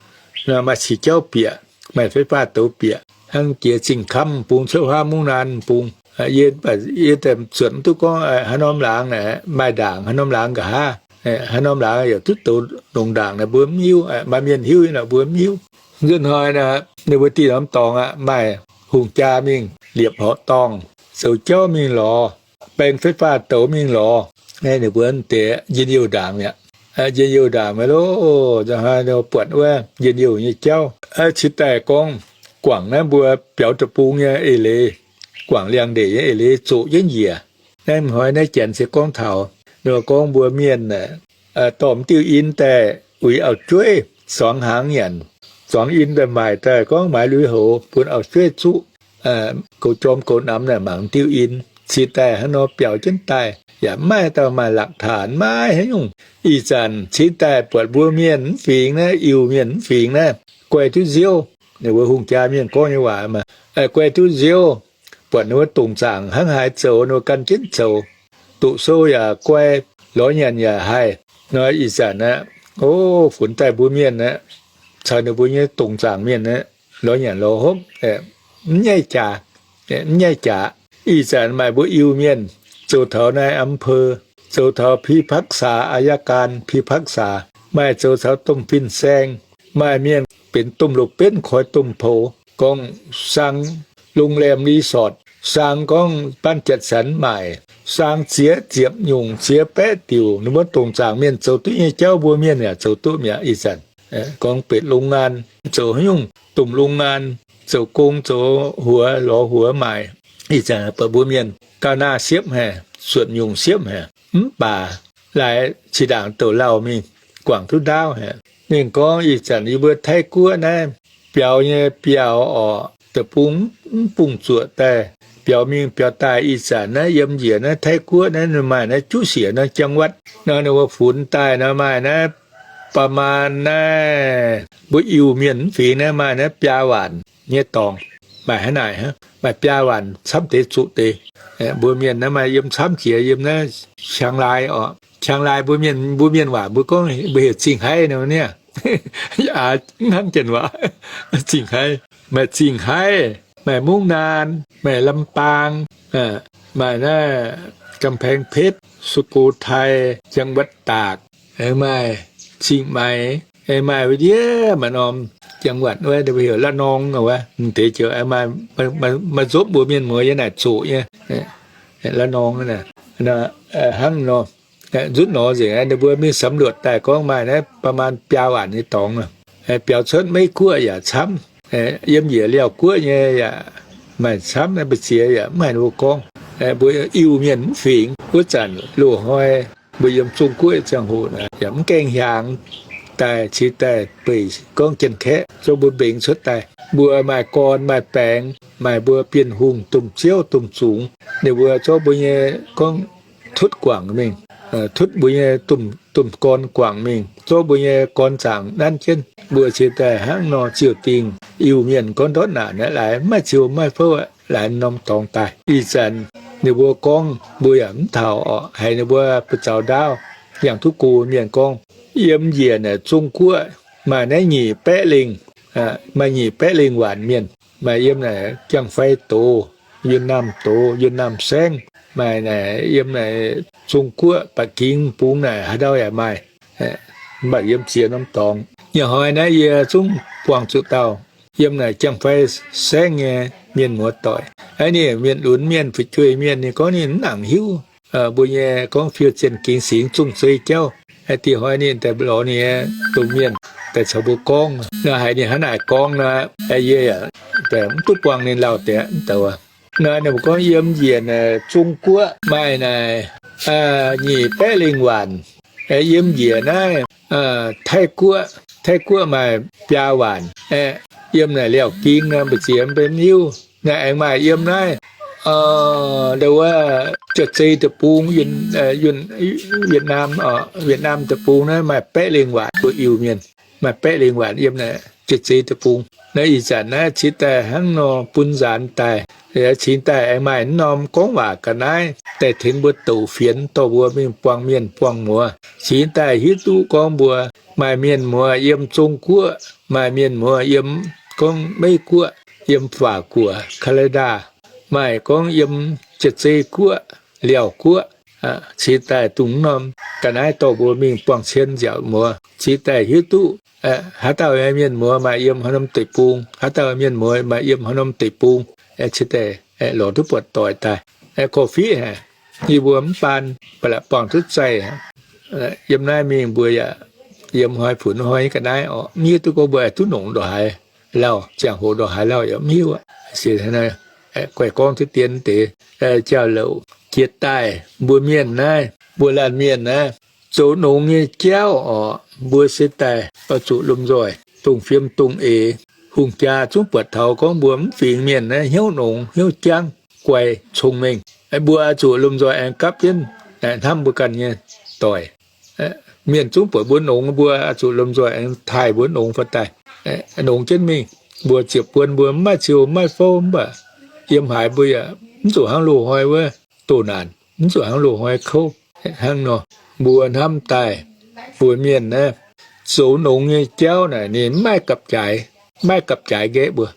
maaih cix jauv bieqc, maaih fei faah douz bieqc, hnangv jiex Zingh Kamv bung, cuotv huaav Mungv Naan bung. Yie, yie daaih zuotc mv duqv gorngv haaix norm laangz naaic maaih ndaangc, haaix norm laangz nqa'haav, haaix norm laangz yaac duqv douz longc ndaangc naaic mbuo mv hiuv. Maaih mienh hiuv nyei naaic mbuo mv hiuv. Nzunc hnoi naaic ninh mbuo dih norm dorngx aqv, maaih hungh jaa mingh liepc horqc dorngh, zoux jauv mingh lorz, baeng fei faah douz mingh lorz. Naaiv ninh mbuo deix njien-youh ndaangc mi'aqv. Njien-youh ndaangc mi'aqv loh. Nzunc hnoi buatc wuov njien-youh nyei jauv. Cingx daaih gorngv guangc naaiv mbuo biaux deic-bung nyei eix leiz, guangc liangx-ndeic nyei eix leiz zoqc jienv njiec. Naaiv hnoi naaiv janx se gorngv taux, ninh mbuo gorngv mbuo mienh aeqv, dorh m'diuh in daaih uix auv-jueiv, zuangx hnaangx nyanc, zuangx in daaih maaic daaih gorngv maaiz lui-houx bun auv-jueiv zuqv, goux jorm goux namx naaic mangc m'diuh in. Cingx daaih hnangv nor biaux jienv daaih yaac mv maaih dauh maaih หลักฐาน, maiv haaix nyungc. Ih zanc cingx daaih buatc mbuo mienh mv fingx naaiv, Iu-Mienh mv fingx naaiv, guai duqv nziouv. Ninh mbuo hungh jaa mienh gorngv nyei waac, guai duqv nziouv. Buatc ninh mbuo dongc zaangc hnangv haaix zoux, ninh mbuo gan jienv zoux. Doqc sou yaac guai, lorz nyanc yaac haih. Nor ih zanc aqv, o, funx daaih mbuo mienh aqv, caux ninh mbuo nyei dongc zaangc mienh aqv, lorz nyanc lorz hopv, mv nyaiv jaax, mv nyaiv jaax. Ih zanc maaih mbuo Iu-Mienh zoux taux naaiv อำเภอ, zoux taux พิพากษา อัยการ พิพากษา, maaih zoux taux domh fin-saeng, maaih mienh benx domh loz-benv koi domh poux, gorngv sang โรงแรม รีสอร์ท, sang gorngv บ้านจัดสรร maaic, sang ziex ziepc nyungc ziex baeqv diuc, ninh mbuo dongc zaangc mienh zoux duqv nyei jauv mbuo mienh yaac zoux duqv mi'aqv. Ih zanc gorngv betv โรงงาน, zoux haaix nyungc domh โรงงาน, zoux gong zoux huox lorz huox maaic. Ih zanc buatc mbuo mienh gauh naah siepv haic, suonc nyungc siepv haic, mv baac laaix zinh ndaangc douc lauh mingh guangc duqv ndaauv haic. Ninh gorngv ih zanc yie mbuo Taiv guoqv naaiv biaux nyei biauv orqc, deic-bung mv bungx zuoqc daaih, biaux mingh biaux daaih ih zanc naaiv yiem njiec naaiv Taiv Guoqv naaiv maaih naaiv juqv siec naaiv จังหวัด nor, ninh mbuo funx daaih nor maaih naaiv ประมาณ naaiv mbuo Iu-Mienh mv fingx naaiv maaih naaiv biaa waanc nyei dorngx. Maaih hnangv naaic, maaih biaa waanc camv deix zuqc deix. Mbuo Mienh naaiv maaih yiem camv jiex yiem naaiv Chiang Rai oc. Chiang Rai mbuo Mienh, mbuo Mienh waac mbuo gorngv mbuo heuc Zingh Haiv nor niaa. Aa, mv hnangv janx waac. Zingh Haiv, maaih Zingh Haiv, maaih เมืองน่าน, maaihลำปาง, maaih naaiv กำแพงเพชร, สุโขทัย, จังหวัดตาก, maaih เชียงใหม่, maaih wuov ndiev maaih norm จังหวัด wuov, heuc ระนอง wuov, deix joux maaih, maaih nzopv mbuo mienh muoz yiem naaic zoqc nyei. ระนอง hnangv nor. Nzutv nor nzengc ninh mbuo mingh สำรวจ daaih gorngv maaih naaiv ประมาณ biaa waanc nyei dorngx. Biaux cuotv Meiv Guoqv yaac camv, yiem njiec Liaauh Guoqv nyei yaac maaih camv, naaiv mbu'ziex yaac mv haiz ninh mbuo gorngv. Mbuo Iu-Mienh mv fingx wuov zanc loz-hnoi mbuo yiem Zong Guoqv ziangh hoc yaac mv gaengh hiaangx daaih cingx daaih beic gorngv Janx-Kaeqv zorqv mbuo mbengx cuotv daaih. Mbuo maaih gorn maaih baengx, maaih mbuo Bienh Hungh domh ziouv domh zungx, ninh mbuo zorqv mbuo nyei gorngv tutv guangc mingh, tutv mbuo nyei domh gorn guangc mingh, zorqv mbuo nyei gorn zaangc nanv jienv. Mbuo cingx daaih hnangv nor ziouc dingh Iu-Mienh gorngv ndortv naanc aqv, laaix mv maaih ziouc mv maaih fouv, laaix norm dorngx daaih. Ih zanc ninh mbuo gorngv mbuo yaac mv taux orqc, haiz ninh mbuo buoz-zaux ndaauv, yangh duqv go mienh gorngv, yiem njiec naaic Zong Guoqv maaih naaiv nyic baeqv lengh, maaih nyic baeqv lengh waanc mienh, maaih yiem naaic Jang-Fai doz, Yuan Naamh doz, Yuan Naamh saengv, maaih naaic yiem naaic Zong Guoqv Ba'gi bung naaic haaix ndau yaac maaih, mv baac yiem ziex norm dorngx. Nyei hnoi naaiv yie zungv buangh zuqc dauh yiem naaic Jang-Fai saengv nyei mienh muoz-doic. Aa, ninh mienh lunx mienh, fu'jueiv mienh, ninh gorngv ninh mv nangc hiuv mbuo nyei gorngv fiou zienh gingx singx zungv zei jauv. Aa, dih hnoi ninh daaih lorz ninh nyei domh mienh daaih caux mbuo gorngv, nor haiz ninh hnangv naaic gorngv nor, yie yaac mv duqv buangh ninh lauh deix mv douc. Nor ninh mbuo gorngv yiem njiec naaic Zong Guoqv maaih naaic nyic baeqv lengh waanc. Yiem njiec naaiv Taiv Guoqv, Taiv Guoqv maaih biaa waanc. Yiem naaic Liaauh Ging nor mbu'ziex mv benx hiuv. Naaiv aengx maaih yiem naaiv, ndo wuov Jiex Zei deic-bung, Việt Nam, Việt Nam deic-bung naaiv maaih baeqv lengh waanc mbuo Iu-Mienh. Maaih baeqv lengh waanc yiem naaic Jiex Zei deic-bung. Naaiv ih zanc naaiv cingx daaih hnangv nor bun nzaanx daaih, cingx daaih aengx maaih norm gorngv waac ga'naaiv daaih tengx mbuo douc fienx dorh mbuo mingh buangh mienh buangh muoz. Cingx daaih hiuv duqv gorngv mbuo maaih mienh muoz yiem Zong Guoqv, maaih mienh muoz yiem gorngv Meiv Guoqv, yiem Faac Guoqv, Canada, maaih gorngv yiem Jiex Zei Guoqv, Liaauh Guoqv. Cingx daaih dongh norm ga'naaiv dorh mbuo mingh buangh cien nziaauc muoz. Cingx daaih hiuv duqv haaix dauh nyei mienh muoz maaih yiem haaix norm deic-bung, haaix dauh mienh muoz maaih yiem haaix norm deic-bung. Cingx daaih lorz duqv buatc doic daaih. Korv-fiqv haic, yie mbuo mv baan ba'laqc buangh duqv zaih. Yiem naaiv mingh mbuo yaac yiem hnoi funx hnoi nyei ga'naaiv orqc, mv hiuv duqv gorngv mbuo duqv nongc ndongc haaix lauh, ziangh hoc ndongc haaix lauh yaac mv hiuv aqv. Guaih gorngv duqv dien deix jauv-louc jiex daaih mbuo mienh naaiv, mbuo laanh mienh naaiv, zoux nongx nyei jauv orqc, mbuo se daaih oix zuqc lomh nzoih dongh fiem dongh eix. Hungh jaa zungv buatc taux gorngv mbuo mv fingx mienh naaiv hnyouv nongx hnyouv jangv, guai cong-mengh. Mbuo oix zuqc lomh nzoih aengx gapv jienv hnamv mbuo ganh nyei doic. Mienh zungv buatc mbuo nongx, mbuo oix zuqc lomh nzoih aengx taaih mbuo nongx fai daaih. Nongx jienv mingh, mbuo ziepc buonc mbuo mv maaih ziouc mv maaih fouv, mv baac yiem haaix mbuo yaac mv zuqc hnangv loz-hnoi wuov doh naanc, mv zuqc hnangv loz-hnoi kouv. Hnangv nor, mbuo hnamv daaih, mbuo mienh naaiv zoux nongx nyei jauv naaic ninh mv maaih gapv-jaaix, mv maaih gapv-jaaix nqaeqv mbuo.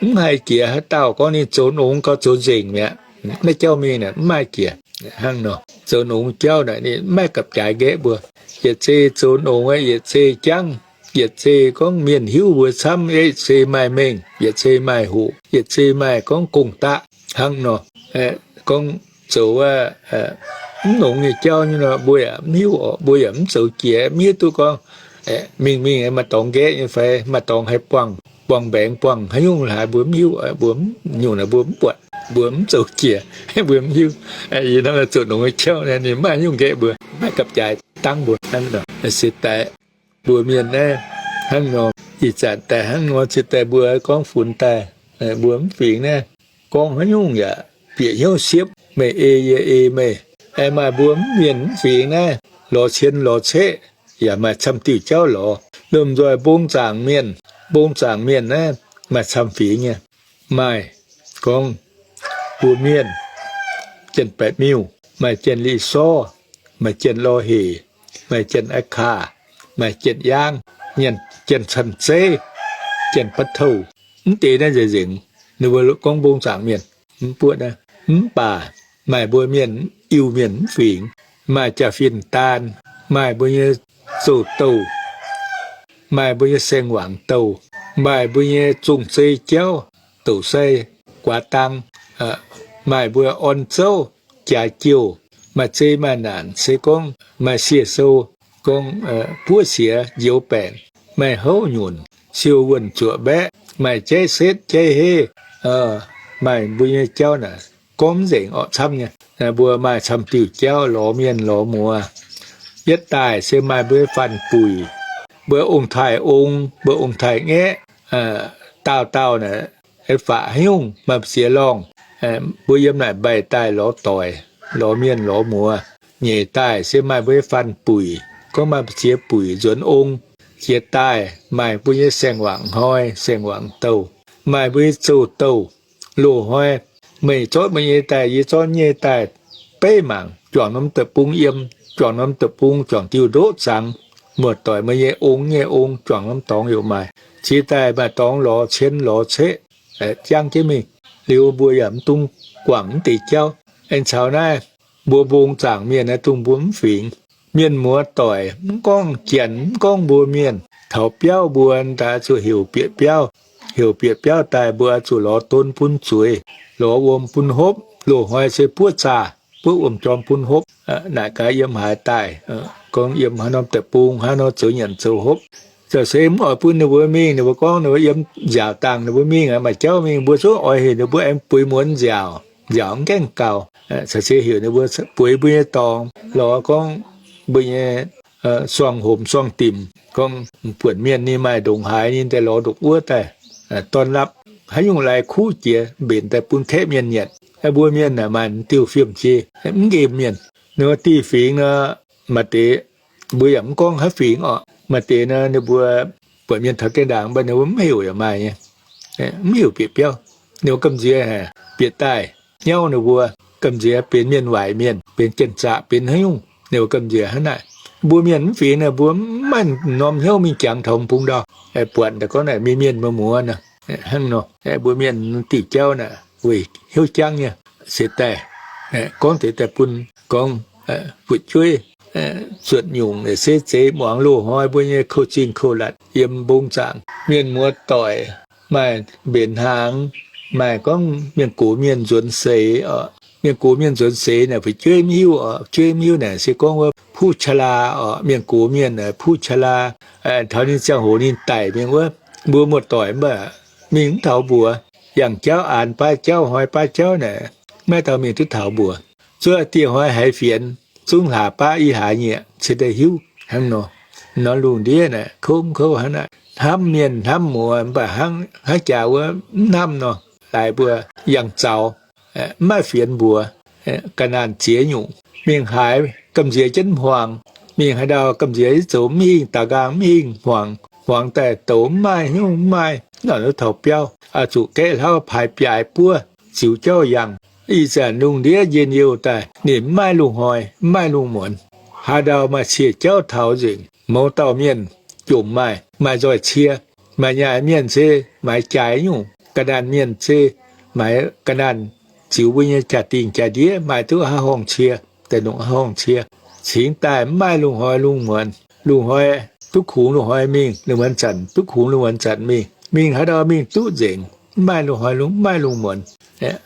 Mv haiz jiex haaix dauh gorngv ninh zoux nongx gauh zoux nzengc mi'aqv. Naaiv jauv mingh naaic mv maaih jiex. Hnangv nor, zoux nongx jauv naaic ninh mv maaih gapv-jaaix nqaeqv mbuo. Yietc zei zoux nongx, yietc zei jangv, yietc zei gorngv mienh hiuv mbuo camv, yietc zei maaih mengh, yietc zei maaih hoqc, yietc zei maaih gorngv gong-daqv. Hnangv nor, gorngv zoux mv nongx nyei jauv nyei nor, mbuo yaac mv hiuv orqc, mbuo yaac mv zoux jiex, mv hiuv duqv gorngv mingh mingh maaih dorngx nqaeqv nyei fai maaih dorngx haih buangh, buangh mbaengx buangh haaix nyungc haaix mbuo mv hiuv, mbuo nyungc naaic mbuo mv buatc, mbuo mv zoux jiex, mbuo mv hiuv. Yie hnamv zuqc nongx nyei jauv naaic ninh mv maaih nyungc nqaeqv mbuo, mv maaih gapv-jaaix dangv mbuo hnangv nor. Se daaih mbuo mienh naaiv hnangv nor, ih zanc daaih hnangv nor, se daaih mbuo gorngv funx daaih, mbuo mv fingx naaiv gorngv haaix nyungc yaac bieqc hnyouv siepv meih, ei yie ei meih. Aengx maaih mbuo mv mienh mv fingx naaiv, lorz cien lorz ceqv yaac maaih camv diuh jauv lorz. Lomh nzoih mbong zaangc mienh, mbong zaangc mienh naaiv maaih camv fingx nyei. Maaih gorngv mbuo mienh Janx-Baeqc Miuh, maaih Janx-Li Sorv, maaih Janx-Lorh Hec, maaih Janx-Aa Kaax, maaih Janx-Yaangv, Janx-Canh Zeiv, Janx-Baav Touh. Mv deix naaiv nzengc nzengc, ninh mbuo gorngv mbong zaangc mienh, mv buoqv naaiv. Mv baac maaih mbuo mienh, Iu-Mienh mv fingx, maaih jaa-fin daan, maaih mbuo nyei zouv-douh, maaih mbuo nyei saeng-wangc douh, maaih mbuo nyei zong-zei jauv, douc sai guaax dang, maaih mbuo orn zouv jaax jouh, maaih zei maaih naanc se gorngv maaih sie sou, gorngv buov siex njoux baengc, maaih houv nyunc, siou wuonh zuoqc mbaeqc, maaih jaiv setv jaiv heiv, maaih mbuo nyei jauv naaic gorngv mv nzengc orqc camv nyei. Mbuo maaih camv diuh jauv lorz mienh lorz muoz. Yietv daaih se maaih mbuo nyei fanh buic, mbuo ong-taaix ong, mbuo ong-taaix ngaeqv, daauh daauh naaic faqv haaix nyungc maaih ziex lorngh. Mbuo yiem naaic mbaih daaih lorz doic, lorz mienh lorz muoz. Nyeic daaih se maaih mbuo nyei fanh buic, gorngv maaih ziex buic nzuonx ong. Jiex daaih maaih mbuo nyei saeng-wangc hnoi, saeng-wangc douh, maaih mbuo nyei zouv-douh. Loz-hnoi meih zorqv meih nyei daaih, yie zorqv nyei daaih, beiv mangc, juangc norm deic-bung yiem, juangc norm deic-bung juangc diuh ndoqv zangx. Muoz-doic meih nyei ong nyei ong juangc norm dorngx yaac maaih. Cingx daaih maaih dorngx lorz cien lorz ceqv, jangv jienv mingh. Liuz mbuo yaac mv dungx guangc mv deix jauv. Aengx caux naaiv mbuo mbong zaangc mienh naaiv dongh mbuo mv fingx. Mienh muoz-doic mv gorngv Janx mv gorngv mbuo mienh, taux biauv mbuo daaih zuqc heuc bieqc biauv. Heuc bieqc biauv daaih mbuo zuqc lorz donv bun zueiz, lorz wuom bun hopv. Loz-hnoi se buov zaah, buov wuom-jorm bun hopv. Naaic gaax yiem haaix daaih, gorngv yiem haaix norm deic-bung, haaix nor zoux nyanc zoux hopv. Ziouc se mv oix bun ninh mbuo mingh, ninh mbuo gorngv ninh mbuo yiem nziaauc dangh ninh mbuo mingh aqv, maaih jauv mingh, mbuo zungv oix heuc ninh mbuo aengx bueix muonz nziaauc. Nziaauc mv gaengh gaux, caux se heuc ninh mbuo bueix mbuo nyei dorngx, lorz gorngv mbuo nyei suang-homc suang-dimc, gorngv buonc mienh ninh maaih ndongc haaix ninh daaih lorz ndongc wuov daaih dorn lapv, haaix nyungc lai kuv jiex mbenc daaih bun kaeqv mienh nyanc. Mbuo mienh naaic maaih diuh fiem-fim, mv nqemh mienh. Ninh mbuo diuh fingx nor, maaih deix mbuo yaac mv gorngv haaix fingx orqc. Maaih deix nor ninh mbuo buatc mienh taux geh ndaangc, mv baac ninh mbuo mv heuc yaac maaih nyei, mv heuc bieqc biauv. Ninh mbuo gamh nziex haic, bieqc daaih nyauv ninh mbuo, gamh nziex benx mienh waaic mienh, benx janx-zaqc, benx haaix nyungc, ninh mbuo gamh nziex hnangv naaic. Mbuo mienh mv fingx naaic, mbuo mv maaih norm hnyouv mingh jangx taux m'bung ndau. Buatc daaih gorngv naaic mienh mienh muoz muoz nor, hnangv nor. Mbuo mienh diuh jauv naaic weic hnyouv jangv nyei se daaih gorngv deix daaih bun gorngv fu'jueiv zuotc nyungc se zeiz muangx loz-hnoi mbuo nyei kouv-zingh kouv-latc yiem mbong zaangc. Mienh muoz-doic maaih mbenc hnaangx, maaih gorngv mienh gox mienh nzuonx seix oc. Mienh gox mienh nzuonx seix naaic fu'jueiv mv hiuv oc. Fu'jueiv mv hiuv naaic se gorngv wuov ผู้ชรา oc. Mienh gox mienh ผู้ชรา, taux ninh ziangh hoc ninh daic mingh wuov, mbuo muoz-doic mv baac mingh mv taux mbuox. Yangh jauv aanx baav jauv, hnoi baav jauv naaic, maiv dauh mienh duqv taux mbuox. Zuov dieh hnoi haiz fienx, zungv hlaax baav i hlaax nyieqc cingx daaih hiuv hnangv nor. Nor lungh ndiev naaic kouv mv kouv hnangv naaic, hnamv mienh hnamv muoz mv baac hnangv jaax wuov mv hnamv nor, laaix mbuo yangh zaux, mv maaih fienx mbuox, ga'naanh ziex nyungc. Mingh haaix gamh nziex jienv hmuangx, mingh haaix ndau gamh nziex jienv zoux mv hingh, daux nqaang mv hingh, hmuangx, hmuangx daaih douz mv maaih, hnyouv mv maaih, mv nor taux biauv, zuqc gaeqv hlauv paaix biaaix buov ziux jauv yangh. Ih zanc lungh ndiev njien-youh daaih ninh mv maaih lungh hnoi, mv maaih lungh muonz. Haaix ndau maaih cie jauv taux nzengc. Mouz dauh mienh jomc maaih, maaih nzoih cie, maaih nyaai mienh se maaiz jaaix nyungc, ga'naanh mienh se maaiz ga'naanh ziux mbuo nyei jaa-dingh jaa-ndiev maaih duqv haaix horngh cie, daaih longc haaix horngh cie. Cingx daaih mv maaih lungh hnoi lungh muonz. Lungh hnoi duqv kungx lungh hnoi mingh, lungh muonz zanc duqv kungx lungh muonz zanc mingh. Mingh haaix ndau mingh duqv nzengc, mv maaih lungh hnoi lungh, mv maaih lungh muonz.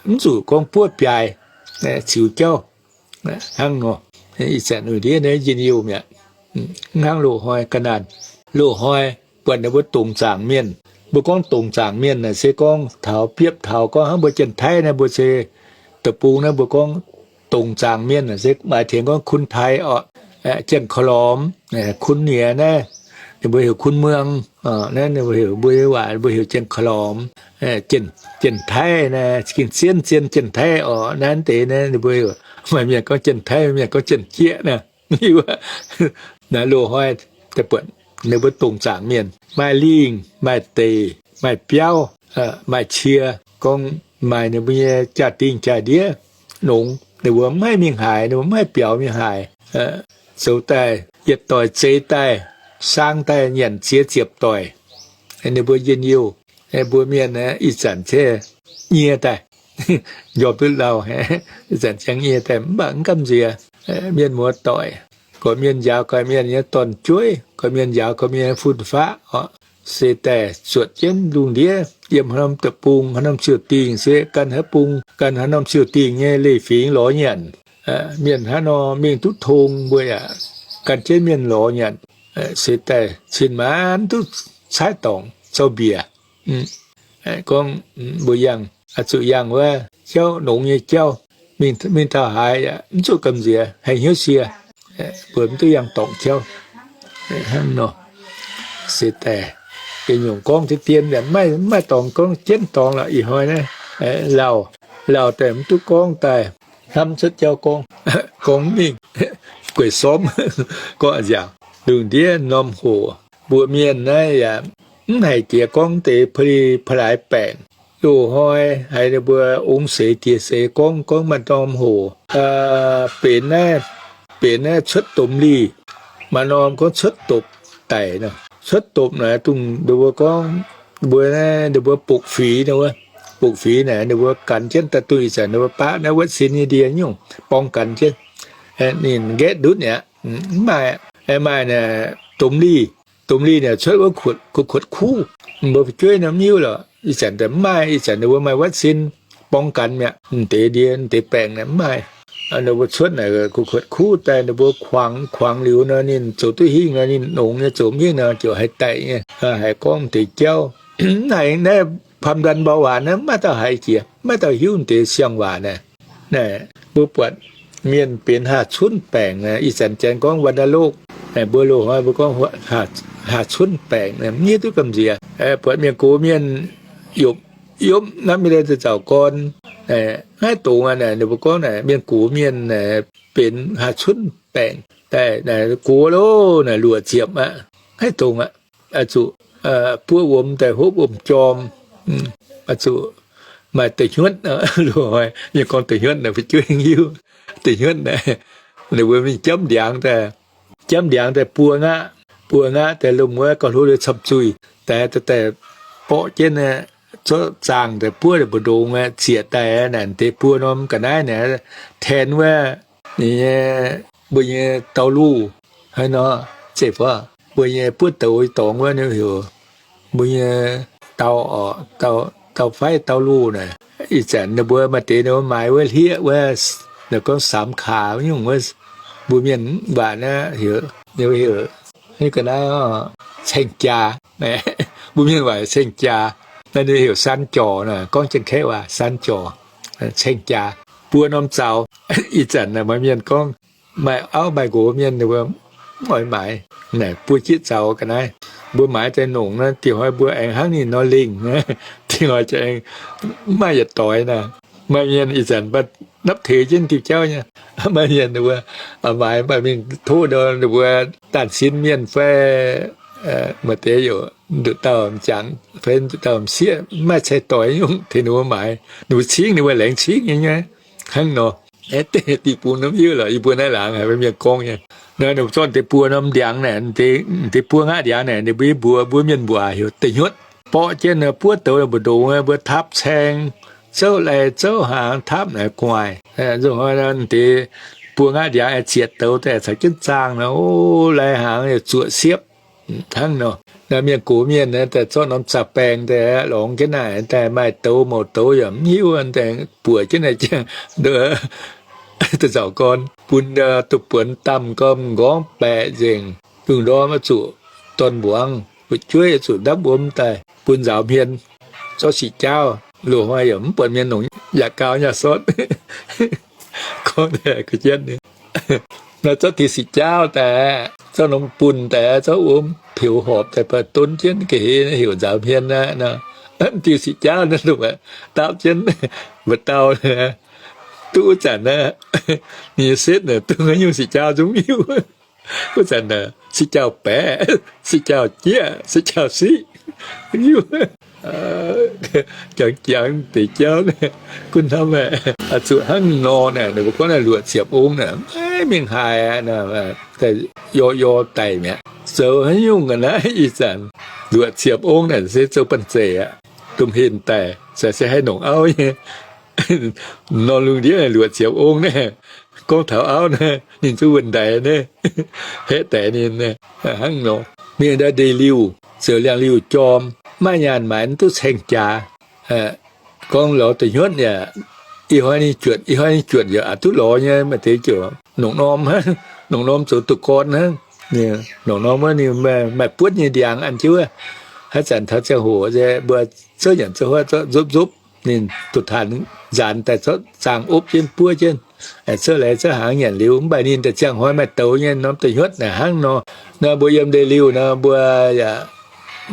Mv zuqc gorngv buov biaaix ziux jauv hnangv nor. Ih zanc lungh ndiev naaiv njien-youh mi'aqv. Mv hnangv loz-hnoi ga'naanh. Loz-hnoi buatc ninh mbuo dongc zaangc mienh. Mbuo gorngv dongc zaangc mienh naaic se gorngv taux biopv taux gorngv hnangv mbuo Janx-Taiv naaiv mbuo se deic-bung naaiv mbuo gorngv dongc zaangc mienh naaic se maaih tengx gorngv คนไทย orqc, Janx-Korv-Lormx, คนเหนือ naaiv, ninh mbuo heuc คุณเมือง, naaiv ninh mbuo heuc, mbuo nyei waac mbuo heuc Janx-Korv-Lormx, Janx-Taiv naaiv, ging zien, zien Janx-Taiv orqc. Naaiv deix naaiv ninh mbuo heuc, maaih mienh gorngv Janx-Taiv, maaih mienh gorngv Janx-Jieqv naaiv. Naaiv loz-hnoi daaih buatc ninh mbuo dongh zaangc mienh, maaih lingh, maaih deic, maaih biauv, maaih cie, gorngv maaih ninh mbuo nyei jaa-dingh jaa-ndiev nongx, ninh mbuo maiv mingh haaix, ninh mbuo maiv biaux mingh haaix. Zoux daaih yietc doic zeix daaih, saang daaih nyanc ziex ziepc doic. Ninh mbuo njien-youh, mbuo mienh ih zanc ziouc nyie daaih, njormh duqv lauh, ih zanc ziangh nyie daaih, mv baac mv gamh nziex. Mienh muoz doic, gorqv-mienh njaaux gorqv-mienh nyei dorn-jueiv, gorqv-mienh njaaux gorqv-mienh nyei fun-faqv orqc. Se daaih zuotc jienv lungh ndiev, yiem haaix norm deic-bung, haaix norm siou-dingh, se gan haaix bung, gan haaix norm siou-dingh nyei leiz-fingx lorz nyanc. Mienh hnangv nor mingh duqv tong mbuo yaac gan jienv mienh lorz nyanc. Se daaih cin-maanc duqv caaiv dorngc zouv-mbiec. Gorngv mbuo yangh, zuqc yangh wuov jauv, nongx nyei jauv, mingh taux haaix yaac mv zuqc gamh nziex, haih hnyouv sie, mbuo mv duqv yangh dorngc jauv. Se daaih nyungc gorngv deix dien yaac maiv maaih dorngx, gorngv jienv dorngx lorqc. Ih hnoi naaiv lauh, lauh daaih mv duqv gorngv daaih, hnamv cuotv jauv gorngv, gorngv mingh gueic sormv, gorngv nziaauc lungh ndiev norm hoc. Mbuo mienh naaiv yaac mv haiz jiex gorngv deix pa'li pa'laaix baengc. Loz-hnoi haiz ninh mbuo ong seix diex seix gorngv, gorngv maaih norm hoc, benx naaiv, benx naaiv cuotv domh liuh, maaih norm gorngv cuotv dopc daic nor. Cuotv dopc naaic dongh ninh mbuo gorngv, mbuo naaiv ninh mbuo bukc fiz nor wuov, bukc fiz naaic ninh mbuo ganx jienv daaih dongh ih zanc ninh mbuo baqv naaiv wuov sin nyei ndie nyungc borng ganx jienv, ninh nqaeqv ndutv mi'aqv. Mv maaih, maaih naaic domh liuh, domh liuh naaic cuotv wuov kuotv kuv, mbuo fu'jueiv nor mv hiuv lorqc. Ih zanc daaih mv maaih, ih zanc ninh mbuo maaih wuov sin borng ganx mi'aqv. M'deix ndie, m'deix baengc naaic mv maaih. Ninh mbuo cuotv naaic kuotv kuv daaih, ninh mbuo kuangx, kuangx liuz nor ninh zoux duqv hingh nor, ninh nongx nyei, zoux mv hingh nor ziouc haih daic nyei. Haiz gorngv m'deix jauv, naaic naaiv ความดันเบาหวาน naaiv maiv dauh haiz jiex, maiv dauh hiuv m'deix siang-waac naaic. Naaic mbuo buatc mienh benx haah cunv baengc, ih zanc janx gorngv วัณโรค, mbuo loz-hnoi mbuo gorngv haah cunv baengc, mv hiuv duqv gamh nziex. Buatc mienh gox mienh yopv, yopv hnamv nyei deix zaux gorn, maiv dongz aqv. Naaic ninh mbuo gorngv naaic mienh gox mienh benx haah cunv baengc daaih, gox loh, naaic luoqc ziepc aqv, maiv dongz aqv. Oix zuqc buov wuom daaih hopv wuom-jorm, oix zuqc maaih da'hnyuotv. Loz-hnoi mienh gorngv da'hnyuotv naaic fu'jueiv hiuv. Da'hnyuotv naaic, ninh mbuo mingh jamv ndiangx daaih, jamv ndiangx daaih buo ngaqv, buo ngaqv daaih lomh wuov gauh hlo liuz camv zuih daaih, daaih borqv jienv, zorqv zaangh daaih buov daaih mbu'ndongx aqv, zieqc daaih naaic deix buo norm ga'naaiv naaic, ten wuov, ninh nyei, mbuo nyei dau luh, hnangv nor, zeiv fai mbuo nyei buov douz dorngx wuov, ninh heuc mbuo nyei dau, dau faiv dau luh naaic. Ih zanc ninh mbuo maaih deix ninh mbuo maaiz wuov hlieqv wuov, ninh gorngv สามขา wuov nyungc wuov, mbuo mienh waac naaiv heuc, ninh heuc, ninh ga'naaiv แข้งจา, mbuo mienh waac แข้งจา, naaiv ninh heuc 三角 naaic, gorngv Janx-Kaeqv waac 三角, แข้งจา. Buo norm zaux, ih zanc naaic maaih mienh gorngv, maaih auv maaih nqox mienh ninh mbuo mv oix maaiz, naaic buo jieqv zaux ga'naaiv. Mbuo maaiz daaih nongc naaiv, dingc hnoi mbuo aengx hnangv ninh nor lingh, dingc hnoi aengx mv maaih yietc doix naaic. Maaih mienh ih zanc mv baac napv teix jienv diuh jauv nyei. Maaih mienh ninh mbuo maaiz, maaih mienh tov ninh mbuo daanh sin mienh fai maaih deix youc nduqc dauh m'jangc fai nduqc dauh m'sieqv, mv maaih cai-doix nyungc tengx ninh mbuo maaiz, ninh mbuo cingv, ninh mbuo laengz cingv nyei nyei. Hnangv nor, deic-bung nor mv hiuv lorqc, yie mbuo naaiv laangz haiz mienh gorngv nyei. Naaiv ninh mbuo zorqv deix buo norm ndiangx naaic, deix buo ngaqv ndiangx naaic, ninh mbuo mbuox mbuo mienh mbuoqc heuc da'hnyuotv. Borqv jienv buov douz mbu'ndongx, mbuo tapv caeng, zouv lai zouv hnaangx tapv naaic gu'nguaaic. Nzunc hnoi deix buo ngaqv ndiangx zieqc douz daaih caux jienv zaangh nor, o, lai hnaangx zuoqc siepv. Hnangv nor, naaiv mienh gox mienh daaih zorqv norm zaah baengh daaih lorngx jienv naaic, daaih maaih douz mouc douz yaac mv hiuv, daaih buoqc jienv naaic jienv, daaih zaux gorn bun duqv buonx damh gormx nqorngv baeqc nzengc, lungh ndorm oix zuqc dorn-mbuangz, fu'jueiv oix zuqc ndapv wuom daaih bun nzaaux hmien, zorqv siqc jaauv. Loz-hnoi yaac mv buatc mienh longc yaac gau nyaac sortv. Gorngv daaih ga'jienv, naaiv zorqv deix siqc jaauv daaih, zorqv norm bunh daaih, zorqv wuom, peux horpc daaih baac donv jienv ga'heix heuc nzaaux hmien aqv nor, diuh siqv jauv naaiv lungh aqv, daapv jienv mba'dauh, duqv wuov zanc naaiv, ninh nyei setv naaic duqv haaix nyungc siqv jauv zungv hiuv. Wuov zanc naaic siqv jauv-baeqc, siqv jauv-jieqv, siqv jauv-siqv, hiuv. Jangx jangx deix jauv, gunv hnamv, zuqc hnangv nor naaic, ninh mbuo gorngv naaic luoqc ziepc ong naaic, maiv mingh haaix aqv, yor yor daic mi'aqv. Zoux haaix nyungc ga'naaiv ih zanc luoqc ziepc ong naaic se zoux banh zeic aqv. Domh henh daic, se haih nongc auv nyei. Norm lungh ndiev luoqc ziepc ong naaiv, gorngv taux auv naaiv, ninh zungv wuonh ndaix naaiv, haeqv daix ninh hnangv nor. Mingh ndau ndeic-liuh, ziouc liangx-liuh jorm, maaih nyaanh maaiz mv duqv caeng jaax. Gorngv lorz da'nyuotv yaac, ih hnoi ninh juotc, ih hnoi ninh juotc yaac aqc duqv lorz nyei, maaih deix ziouc nongc norm, nongc norm zoux duqv gorn hnangv. Nongc norm wuov ninh maaih buonv nyei ndiangx an jienv wuov. Haaix zanc taux ziangh hoc mbuo zouv nyanc zouv huotv zorqv nzopv nzopv, ninh duqv taanx nzaanx daaih zorqv zaangh opv jienv buov jienv, cuotv lai cuotv hnaangx nyanc liuz. Mv baac ninh daaih ziangh hnoi maaih douz nyei norm da'nyuotv naaic hnangv nor. Nor mbuo yiem ndeic-liuh nor mbuo yaac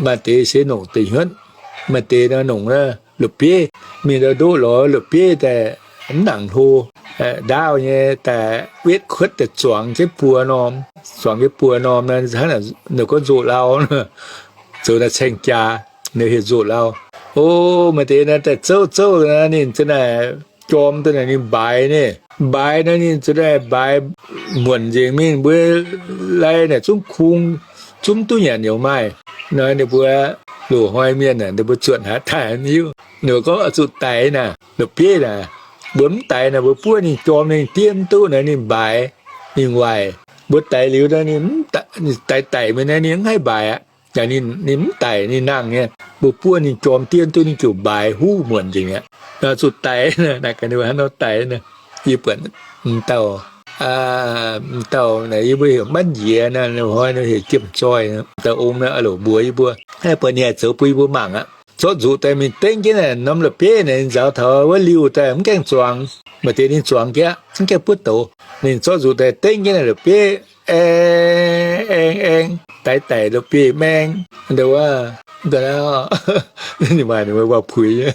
maaih deix se nongc da'nyuotv, maaih deix nor nongc la'bieiv. Mingh ndau ndoqv lorz la'bieiv daaih mv nangc hlo, ndaauv nyei daaih wetv kuotv daaih zuangx jienv buo norm, zuangx jienv buo norm, hnangv naaic ninh gorngv nzoqc lauh, zoux naaiv caeng jaax, ninh heuc nzoqc lauh. O, maaih deix naaiv daaih zouv zouv naaiv ninh za'naaic jorm daaih naaic ninh mbaaix naaiv. Mbaaix naaiv ninh za'naaic mbaaix muonc nzengc mingh, mbuo lai naaic zungv kungx, zungv duqv nyanc yaac maaih. Nor ninh mbuo loz-hnoi mienh aah, ninh mbuo zuotc haaix daaih hiuv. Ninh mbuo gorngv oix zuqc daix naaic, la'bieiv naaic. Mbuo mv daix naaic, mbuo buov ninh jorm ninh diev mv duqv naaic ninh mbaaix, ninh waaic. Mbuo daix liuz naaic ninh daix daic mingh naaic ninh mv haih mbaaix aqv. Ninh mv daic ninh nangh nyei. Mbuo buov ninh jorm diev mv duqv ninh ziouc mbaaix huv muonc nzengc aqv. Zuqc daix naaic, gaax ninh mbuo hnangv nor daix naaic. Yie buatc m'dauh, m'dauh naaic yie mbuo heuc Manv Njiec naaic, hnoi nor heuc Jiem Zoih, m'dauh ong naaic loc mbuox yie mbuo, buatc ninh haih zoux bun yie mbuo mangc aqv. Zorqv nzuqc daaih mingh dengv jienv naaic norm la'bieiv naaic, ninh nzaaux taux wuov liuh daaih mv gaengh zuangx. Maaih deix ninh zuangx jieqv mv gaengh buov douz. Ninh zorqv nzuqc daaih dengv jienv naaic la'bieiv, aeng aeng aeng, daix daic la'bieiv maeng. Ninh maaih ninh waac-puix nyei,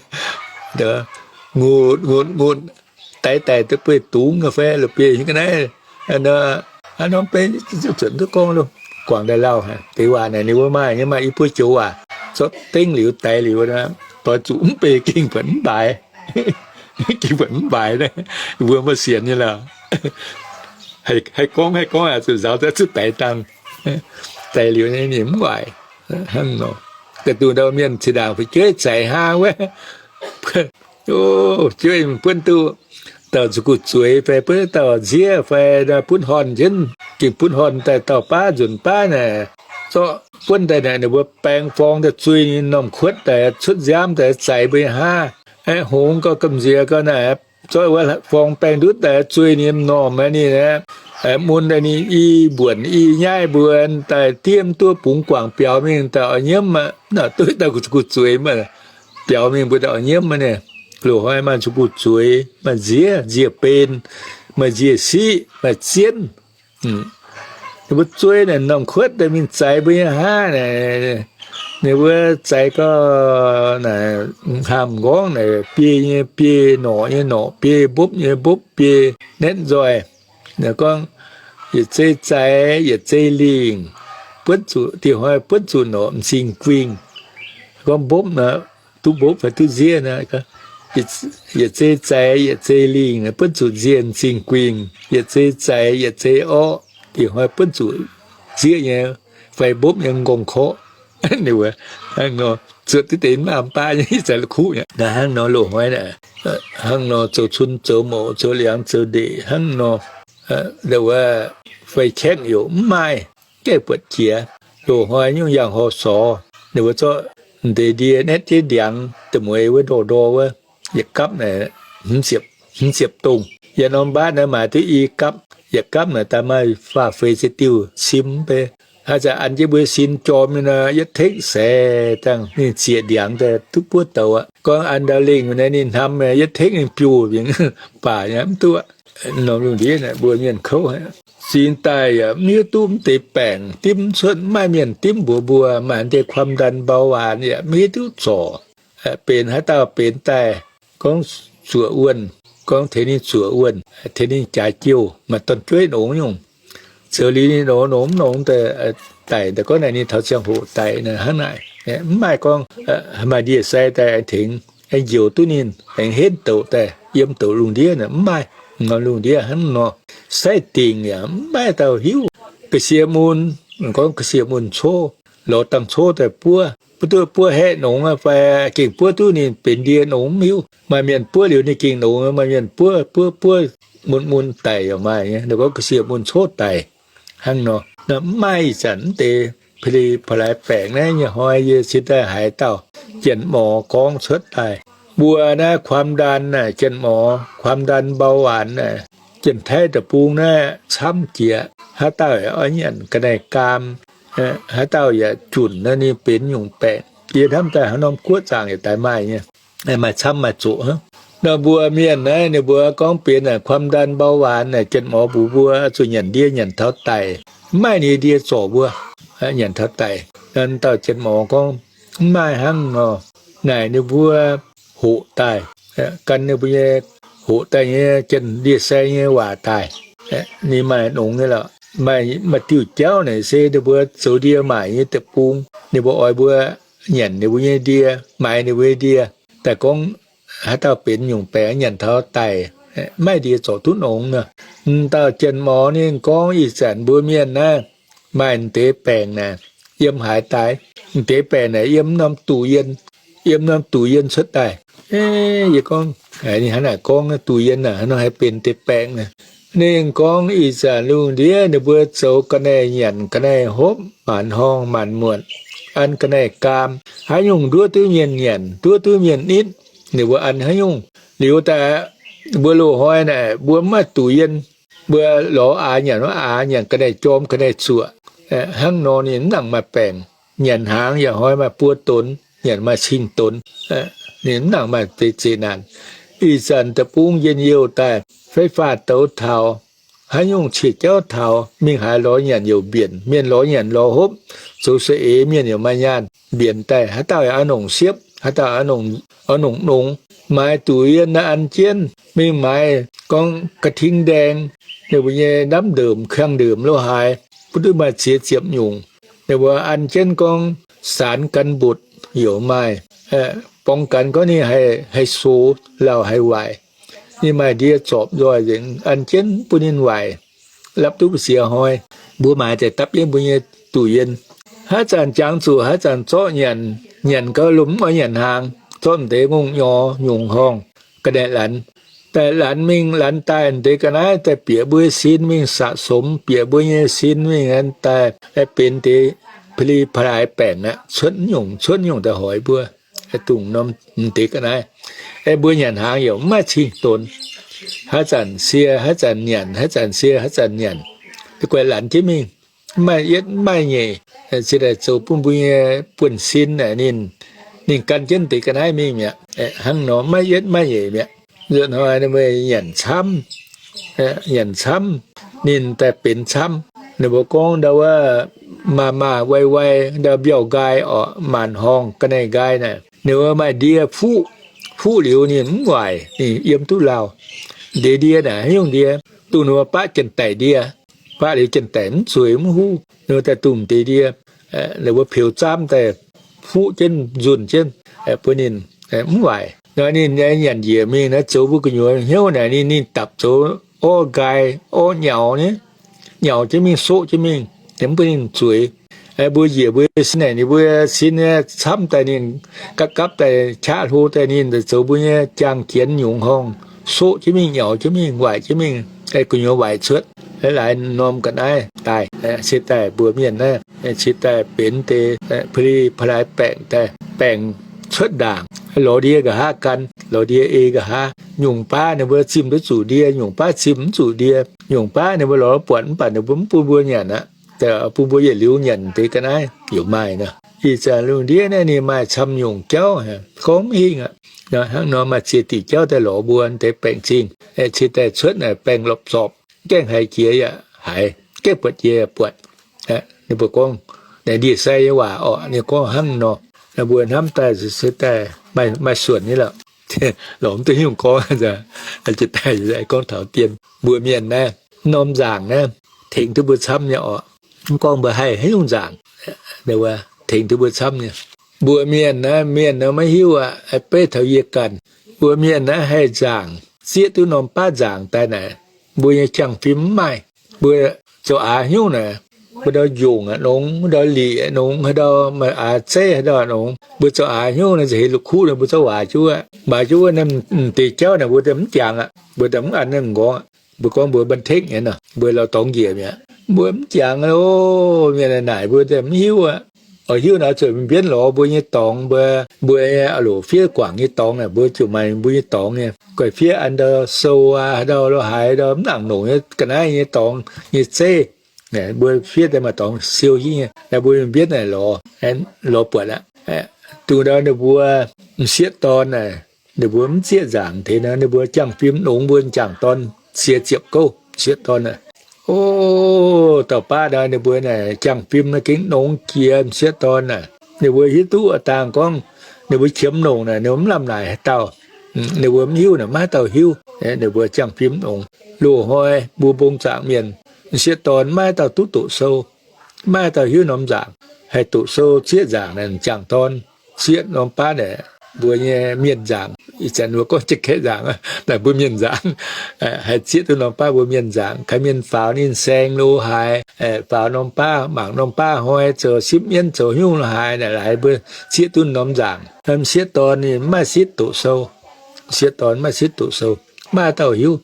ngutc ngutc ngutc, daix daic duqv bueix dungz fai la'bieiv nyei ga'naaiv. Hnangv nor beiv zuqc duqv gorngv guangc daaih lauh. Deix waac naaic ninh mbuo maaih nyei, maaih i buo joux waac. Zorqv dengv liuz daix liuz, doix zuqc mv bei gengh buatc mv mbaaix. Gengh buatc mv mbaaix naaiv, mbuo maiv sienx nyei lorqc. Haih gorngv haih gorngv zuqc nzaaux daaih zuqc daix dangh. Daix liuz ninh mv waaic hnangv nor. Da'duqv ndau mienh zinh ndaangc fu'jueiv zaic hnangv wuov, o, jueiv buonv duqv dauh zuqc gu'zueiz fai buonv dauh nziev fai buonv horn jienv, gengh buonv horn daaih dauh baav nzunc baav naaic, zorqv buonv daaih naaic ninh mbuo baeng forng daaih zuih ninh norm kuotv daaih cuotv nziaamv daaih zaic mbuo nyei haav. Aeqv, hngongx gauh gamh nziex gauh naaic, zorqv wuov forng baeng ndutv daaih zuih ninh normh aqv. Ninh aeqv, mun daaih ninh i mbuonc i nyaiv mbuo daaih diev mv duqv bungx guangc biaux mingh daaih oix nyiemv aqv. Naaic duqv dauh gu'zueiz mv baac biaux mingh mbuo daaih oix nyiemv aqv. Ninh loz-hnoi maaih zuqc gu'zueiz, maaih nziev, nzie-ben, maaih nzie-siqv, maaih zienv. Ninh mbuo zuih naaic norm kuotv daaih mingh zaic mbuo nyei haav naaic. Ninh mbuo zaic gauh naaic, hnamv m'nqorngv naaic, biei nyei biei, norqc nyei norqc biei, mbopv nyei mbopv biei, netv nzoih. Naaic gorngv, yietc zei zaic, yietc zei lingh, buonv zuqc, dieh hnoi buonv zuqc norqc m'zing guingh. Gorngv mbopv naaic, duqv mbopv fai duqv nziev naaic, yietc zei zaic, yietc zei lingh, buonv zuqc nziev m'zing guingh. Yietc zei zaic, yietc zei orqv, dieh hnoi buonv zuqc nziev nyei fai mbopv nyei m'nqorngv-korqv. Ninh mbuo hnangv nor zuotc duqv deix mv am baav nyei, ih zanc la'kuqv nyei. Naaiv hnangv nor loz-hnoi naaic, hnangv nor zoux cun zoux mouc, zoux liangx zoux ndeic hnangv nor. Wuov fei-kaeqv youc mv maaih, gaengh buatc jiex. Loz-hnoi nyungc yangh horh sorx, ninh mbuo zorqv m'deix ndie netv jienv ndiangx da'mueiz wuov ndorh ndorh wuov, yietc gapv naaic hmz ziepc dongh. Yaac norm mbaatv naaiv maaiz duqv i gapv, yietc gapv naaic daaih maaih faah feix ziepc diuh sim mv bei. Haaix zanc an jienv mbuo sin jorm nyei nor, yietv tekv saix dangh ninh zieqc ndiangx daaih duqv buov douz aqv. Gorngv an ndau lengh naaiv ninh hnamv, yietv tekv ninh biouv mingh baac mv duqv aqv. norm lungh ndiev mbuo mienh kouv, zingx daaih yaac mv hiuv duqv mv deix baengc dimv cuotv, mv maaih mienh dimv mbuox mbuo. Maaih deix ความดัน เบาหวาน yaac mv hiuv duqv zorc, benx haaix dauh benx daaih gorngv zuoqc wuonh, gorngv tengx ninh zuoqc wuonh, tengx ninh jaaix jouh, maaih dorn-jueiv nongx nyungc, zoux liuz ninh nongx, nongx, nongx daaih, daic daaih, gorngv naaic ninh taux ziangh hoc daic hnangv naaic. Mv maaih gorngv maaih ndie-sai daaih aengx tengx, aengx njoux duqv ninh, aengx henv douc daaih yiem douc lungh ndiev, mv maaih. Norm lungh ndiev hnangv nor, sai-dingc yaac mv maaih dauh hiuv. Ga'sie mun, gorngv ga'sie mun coqv, lorz dangh coqv daaih buov, mv duqv buov haeqv nongx fai gengh buov duqv ninh benx ndie nongx mv hiuv. Maaih mienh buov liuz ninh gengh nongx, maaih mienh buov buov buov mun mun daic yaac maaih nyei. Gorngv ga'sie mun coqv daic hnangv nor, mv maaih ih zanc mv deix pa'li pa'laaix baengc naaiv nyei hnoi yie cingx daaih haiz dauh janx-mors gorngv cuotv daaih. Mbuo naaiv ความดัน naaic, janx-mors ความดัน เบาหวาน naaic, Janx-Taiv deic-bung naaiv camv jiex. Haaix dauh oix nyanc ga'naaiv gaam, haaix dauh yaac junc nor ninh benx nyungc baengc. Yie hnamv daaih haaix norm guoqv zaangc yaac daaih maaih nyei, maaih camv maaih zoqc hnangv. Nor mbuo mienh naaiv ninh mbuo gorngv benx naaic ความดัน เบาหวาน naaic, janx-mors mbuox mbuo zuqc nyanc ndie nyanc taux daic, mv maaih ninh ndie zorc mbuo, nyanc taux daic. Dauh janx-mors gorngv mv maaih hnangv nor, naaic ninh mbuo hoqc daaih, gan ninh mbuo nyei hoqc daaih nyei janx ndie-sai nyei waac daaih. Ninh maaih nongx nyei lorqc, maaih, maaih diuh jauv naaic se ninh mbuo zoux ndie maaic nyei deic-bung, ninh mbuo oix mbuo nyanc ninh mbuo nyei ndie, maaiz ninh mbuo nyei ndie. Daaih gorngv haaix dauh benx nyungc baengc nyanc taux daic, mv maaih ndie zorc duqv nongx nor. M'dauh janx-mors ninh gorngv ih zanc mbuo mienh naaiv maaih m'deix baengc naaic, yiem haaix daaih? M'deix baengc naaic yiem norm duqv yien, yiem norm duqv yien cuotv daaih. Yie gorngv, ninh hnangv naaic gorngv duqv yien naaic haaix nor haih benx deix baengc naaic? Ninh gorngv ih zanc lungh ndiev ninh mbuo zoux ga'naaiv nyanc ga'naaiv hopv, maanc horngh maanc muotc, an ga'naaiv gaam, haaix nyungc nduov duqv mienh nyanc, nduov duqv mienh nitv, ninh mbuo an haaix nyungc. Liuz daaih mbuo loz-hnoi naaic mbuo mv maaih duqv yien, mbuo lorz aax nyanc, aax nyanc ga'naaiv jorm ga'naaiv zuoqc. Hnangv nor ninh mv nangc maaih baengc. Nyanc hnaangx yaac hnoi maaih buo donx, nyanc maaih cing donx. Ninh mv nangc maaih deix zeqc naanc. Ih zanc deic-bung njien-youh daaih, ไฟฟ้า douz taux, haaix nyungc qiex jauv taux, mingh haaix lorz nyanc youc mbienc. Mienh lorz nyanc lorz hopv, zoux saeng-eix mienh yaac maaih nyaanh mbienc daaih. Haaix dauh yaac a'nongc siepv, haaix dauh a'nongc nongx. Maaiz duqv yien naaiv an jienv, mingh maaiz gorngv กระทิงแดง, ninh mbuo nyei ndamv ndeic, kiang ndeic lo haaix, mv duqv maaih ziex ziepc nyungc. Ninh mbuo an jienv gorngv สารกันบูด youc maaih, borngz gan gorngv ninh haih sox lauh haih waaic. Ninh maaih ndie zorpc nzoih nzengc, an jienv bun ninh waaic, lapv duqv mbu'ziex hnoi. Mbuo maaiz deix dapv jienv mbuo nyei duqv yien. Haaix zanc jangx zuqc, haaix zanc zorqv nyanc, nyanc gau lomh mv oix nyanc hnaangx, zorqv m'deix ngongh nyorx nyungc horngh ga'naaiv lanx. Daaih lanx mingh lanx daaih m'deix ga'naaiv daaih bieqc mbuo sin mingh สะสม, bieqc mbuo nyei sin mingh daaih benx deix pa'li pa'laaix baengc aqv, cuotv nyungc cuotv nyungc daaih hoic mbuo. Dongh norm m'deix ga'naaiv, mbuo nyanc hnaangx yaac mv maaih cing donx. Haaix zanc sie haaix zanc nyanc, haaix zanc sie haaix zanc nyanc, guaix lanx jienv mingh, mv maaih yietv mv maaih nyeic. Se daaih zoux bun mbuo nyei buonv-sin naaic ninh, ninh gan jienv m'deix ga'naaiv mingh mi'aqv. Hnangv nor maiv yietv maiv nyeic mi'aqv. Nzuonx hnoi ninh mbuo nyanc camv, nyanc camv, ninh daaih benx camv. Ninh mbuo gorngv ndau wuov maah maah wai wai, ndau mbiauh nqaai orqc, maanc horngh ga'naaiv nqaai naaic, ninh mbuo maaih ndie fuqv. Fuqv liuz ninh mv waaic, ninh yiem duqv lauh. Ndeic ndie naaic haaix nyungc ndie? Dongh ninh mbuo baqv janx-daic ndie. Baqv liuz janx-daic mv zueiz mv huv, ninh mbuo daaih dongh m'deix ndie, ninh mbuo peux zaamv daaih fuqv jienv nzunh jienv bun ninh mv waaic. Nor ninh nyei nyanc njiec mingh naaiv zoux mbuo gu'nyuoz hnyouv naaic ninh, ninh dapc zoux orv nqaai, orv nyaux nyei, nyaux jienv mingh, soqv jienv mingh, mv bun ninh zueiz. Mbuo njiec mbuo sin naaic, ninh mbuo sin nyei camv daaih ninh gapv gapv daaih qaqv hlo daaih ninh zoux mbuo nyei jaang jienx nyungc horngh, soqv jienv mingh, nyaux jienv mingh, waaic jienv mingh, gu'nyuoz waaic cuotv. Laaix norm ga'naaiv daaih, se daaih mbuo mienh naaiv, se daaih benx deix pa'li pa'laaix baengc daaih, baengc cuotv ndaangc. Lorz ndie nqa'haav gan, lorz ndie ei nqa'haav. Nyungc baav ninh mbuo zimh duqv zuqc ndie, nyungc baav zimh mv zuqc ndie. Nyungc baav ninh mbuo lorz buatc mv baac ninh mbuo mv bun mbuo nyanc aqv. Daaih bun mbuo yietc liuz nyanc deix ga'naaiv yaac maaih nor. Ih zanc lungh ndiev naaiv ninh maaih camv nyungc jauv, gorngv mv hingh aqv. Hnangv nor maaih ziex diuc jauv daaih lorz mbuo deix baengc zingh, cie daaih cuotv naaic baengc lopc zorpc, gaengh haiz jiex yaac haiz, gaengh buatc jiex yaac buatc. Ninh mbuo gorngv, naaic ndie-sai nyei waac orqc, ninh gorngv hnangv nor. Mbuo hnamv daaih se daaih maaih suonc nyei lorqc. Lorz mv duqv nyungc gorngv, jiex daaih gorngv taux dien mbuo mienh naaiv, norm nzaangc naaiv tengx duqv mbuo camv nyei orqc. Mv gorngv mbuo haih haaix nyungc nzaangc, tengx duqv mbuo camv nyei. Mbuo mienh naaiv, mienh nor maiv hiuv aqv. Beiv taux yie ganh, mbuo mienh naaiv haih nzaangc, zieqv duqv norm baav nzaangc daaih naaic, mbuo nyei jangx-fim mv maaih. Mbuo zoux aax nyungc naaic, wuov ndau njongc aqv nongx, wuov ndau liqc aqv nongx, haaix ndau maaih aax zeiv haaix ndau aqv nongx. Mbuo zoux aax nyungc naaic, nza'heix la'kuqv naaic mbuo zoux waac jienv wuov, maaih jienv wuov, mv deix jauv naaic mbuo mv jangx aqv, mbuo mv an naaiv m'nqorngv. Mbuo gorngv mbuo บันทึก nyei nor, mbuo lorz dorngx njiec mi'aqv. Mbuo mv jangx aqv. Mienh naaic mbuo mv hiuv aqv. Oix hiuv naaic zuqc mingh mbienv lorz mbuo nyei dorngx, mbuo, mbuo loc fiev guangc nyei dorngx naaic, mbuo ziouc maaih mbuo nyei dorngx nyei. Guaih fiev an ndau sou aac, haaix ndau lo haaix ndau mv nangc longc nyei ga'naaiv nyei dorngx nyei zeiv. Mbuo fiev daaih maaih dorngx siou hiuv nyei. Naaiv mbuo mingh mbienv naaic lorz, lorz buatc aqv. Dongh ndau ninh mbuo m'sieqv dorn naaic, ninh mbuo mv zieqv nzaangc deix nor, ninh mbuo jangx-fim nongx, mbuo m'jangc dorn siex ziepc gouv, m'sieqv dorn aah. O, dauh baav naaic ninh mbuo naaic jangx-fim naaic gengh nongx jiex m'sieqv dorn naaic. Ninh mbuo hiuv duqv a'dangh gorngv ninh mbuo qiemx longc naaic, ninh mbuo mv lamh naaic haaix dauh. Ninh mbuo mv hiuv naaic, maiv haaix dauh hiuv. Ninh mbuo jangx-fim nongx. Loz-hnoi mbuo mbong zaangc mienh, m'sieqv dorn maiv haaix dauh duqv doqc sou, maiv haaix dauh hiuv norm nzaangc. Haih doqc sou zieqv nzaangc naaic, m'jangc dorn zieqv norm baav naaic, mbuo nyei mienh nzaangc. Ih zanc mbuo gorngv jiex kaeqv nzaangc, naaic mbuo mienh nzaangc. Haih zieqv duqv norm baav mbuo mienh nzaangc. Kaaix mienh faaux ninh saeng lo haaix, faaux norm baav, mangc norm baav hnoi zoux sipv mienv zoux haaix nyungc lo haaix naaic, laaix mbuo zieqv duqv norm nzaangc. M'sieqv dorn ninh mv maaih sitv doqc sou. M'sieqv dorn mv maaih sitv doqc sou, maiv haaix dauh hiuv.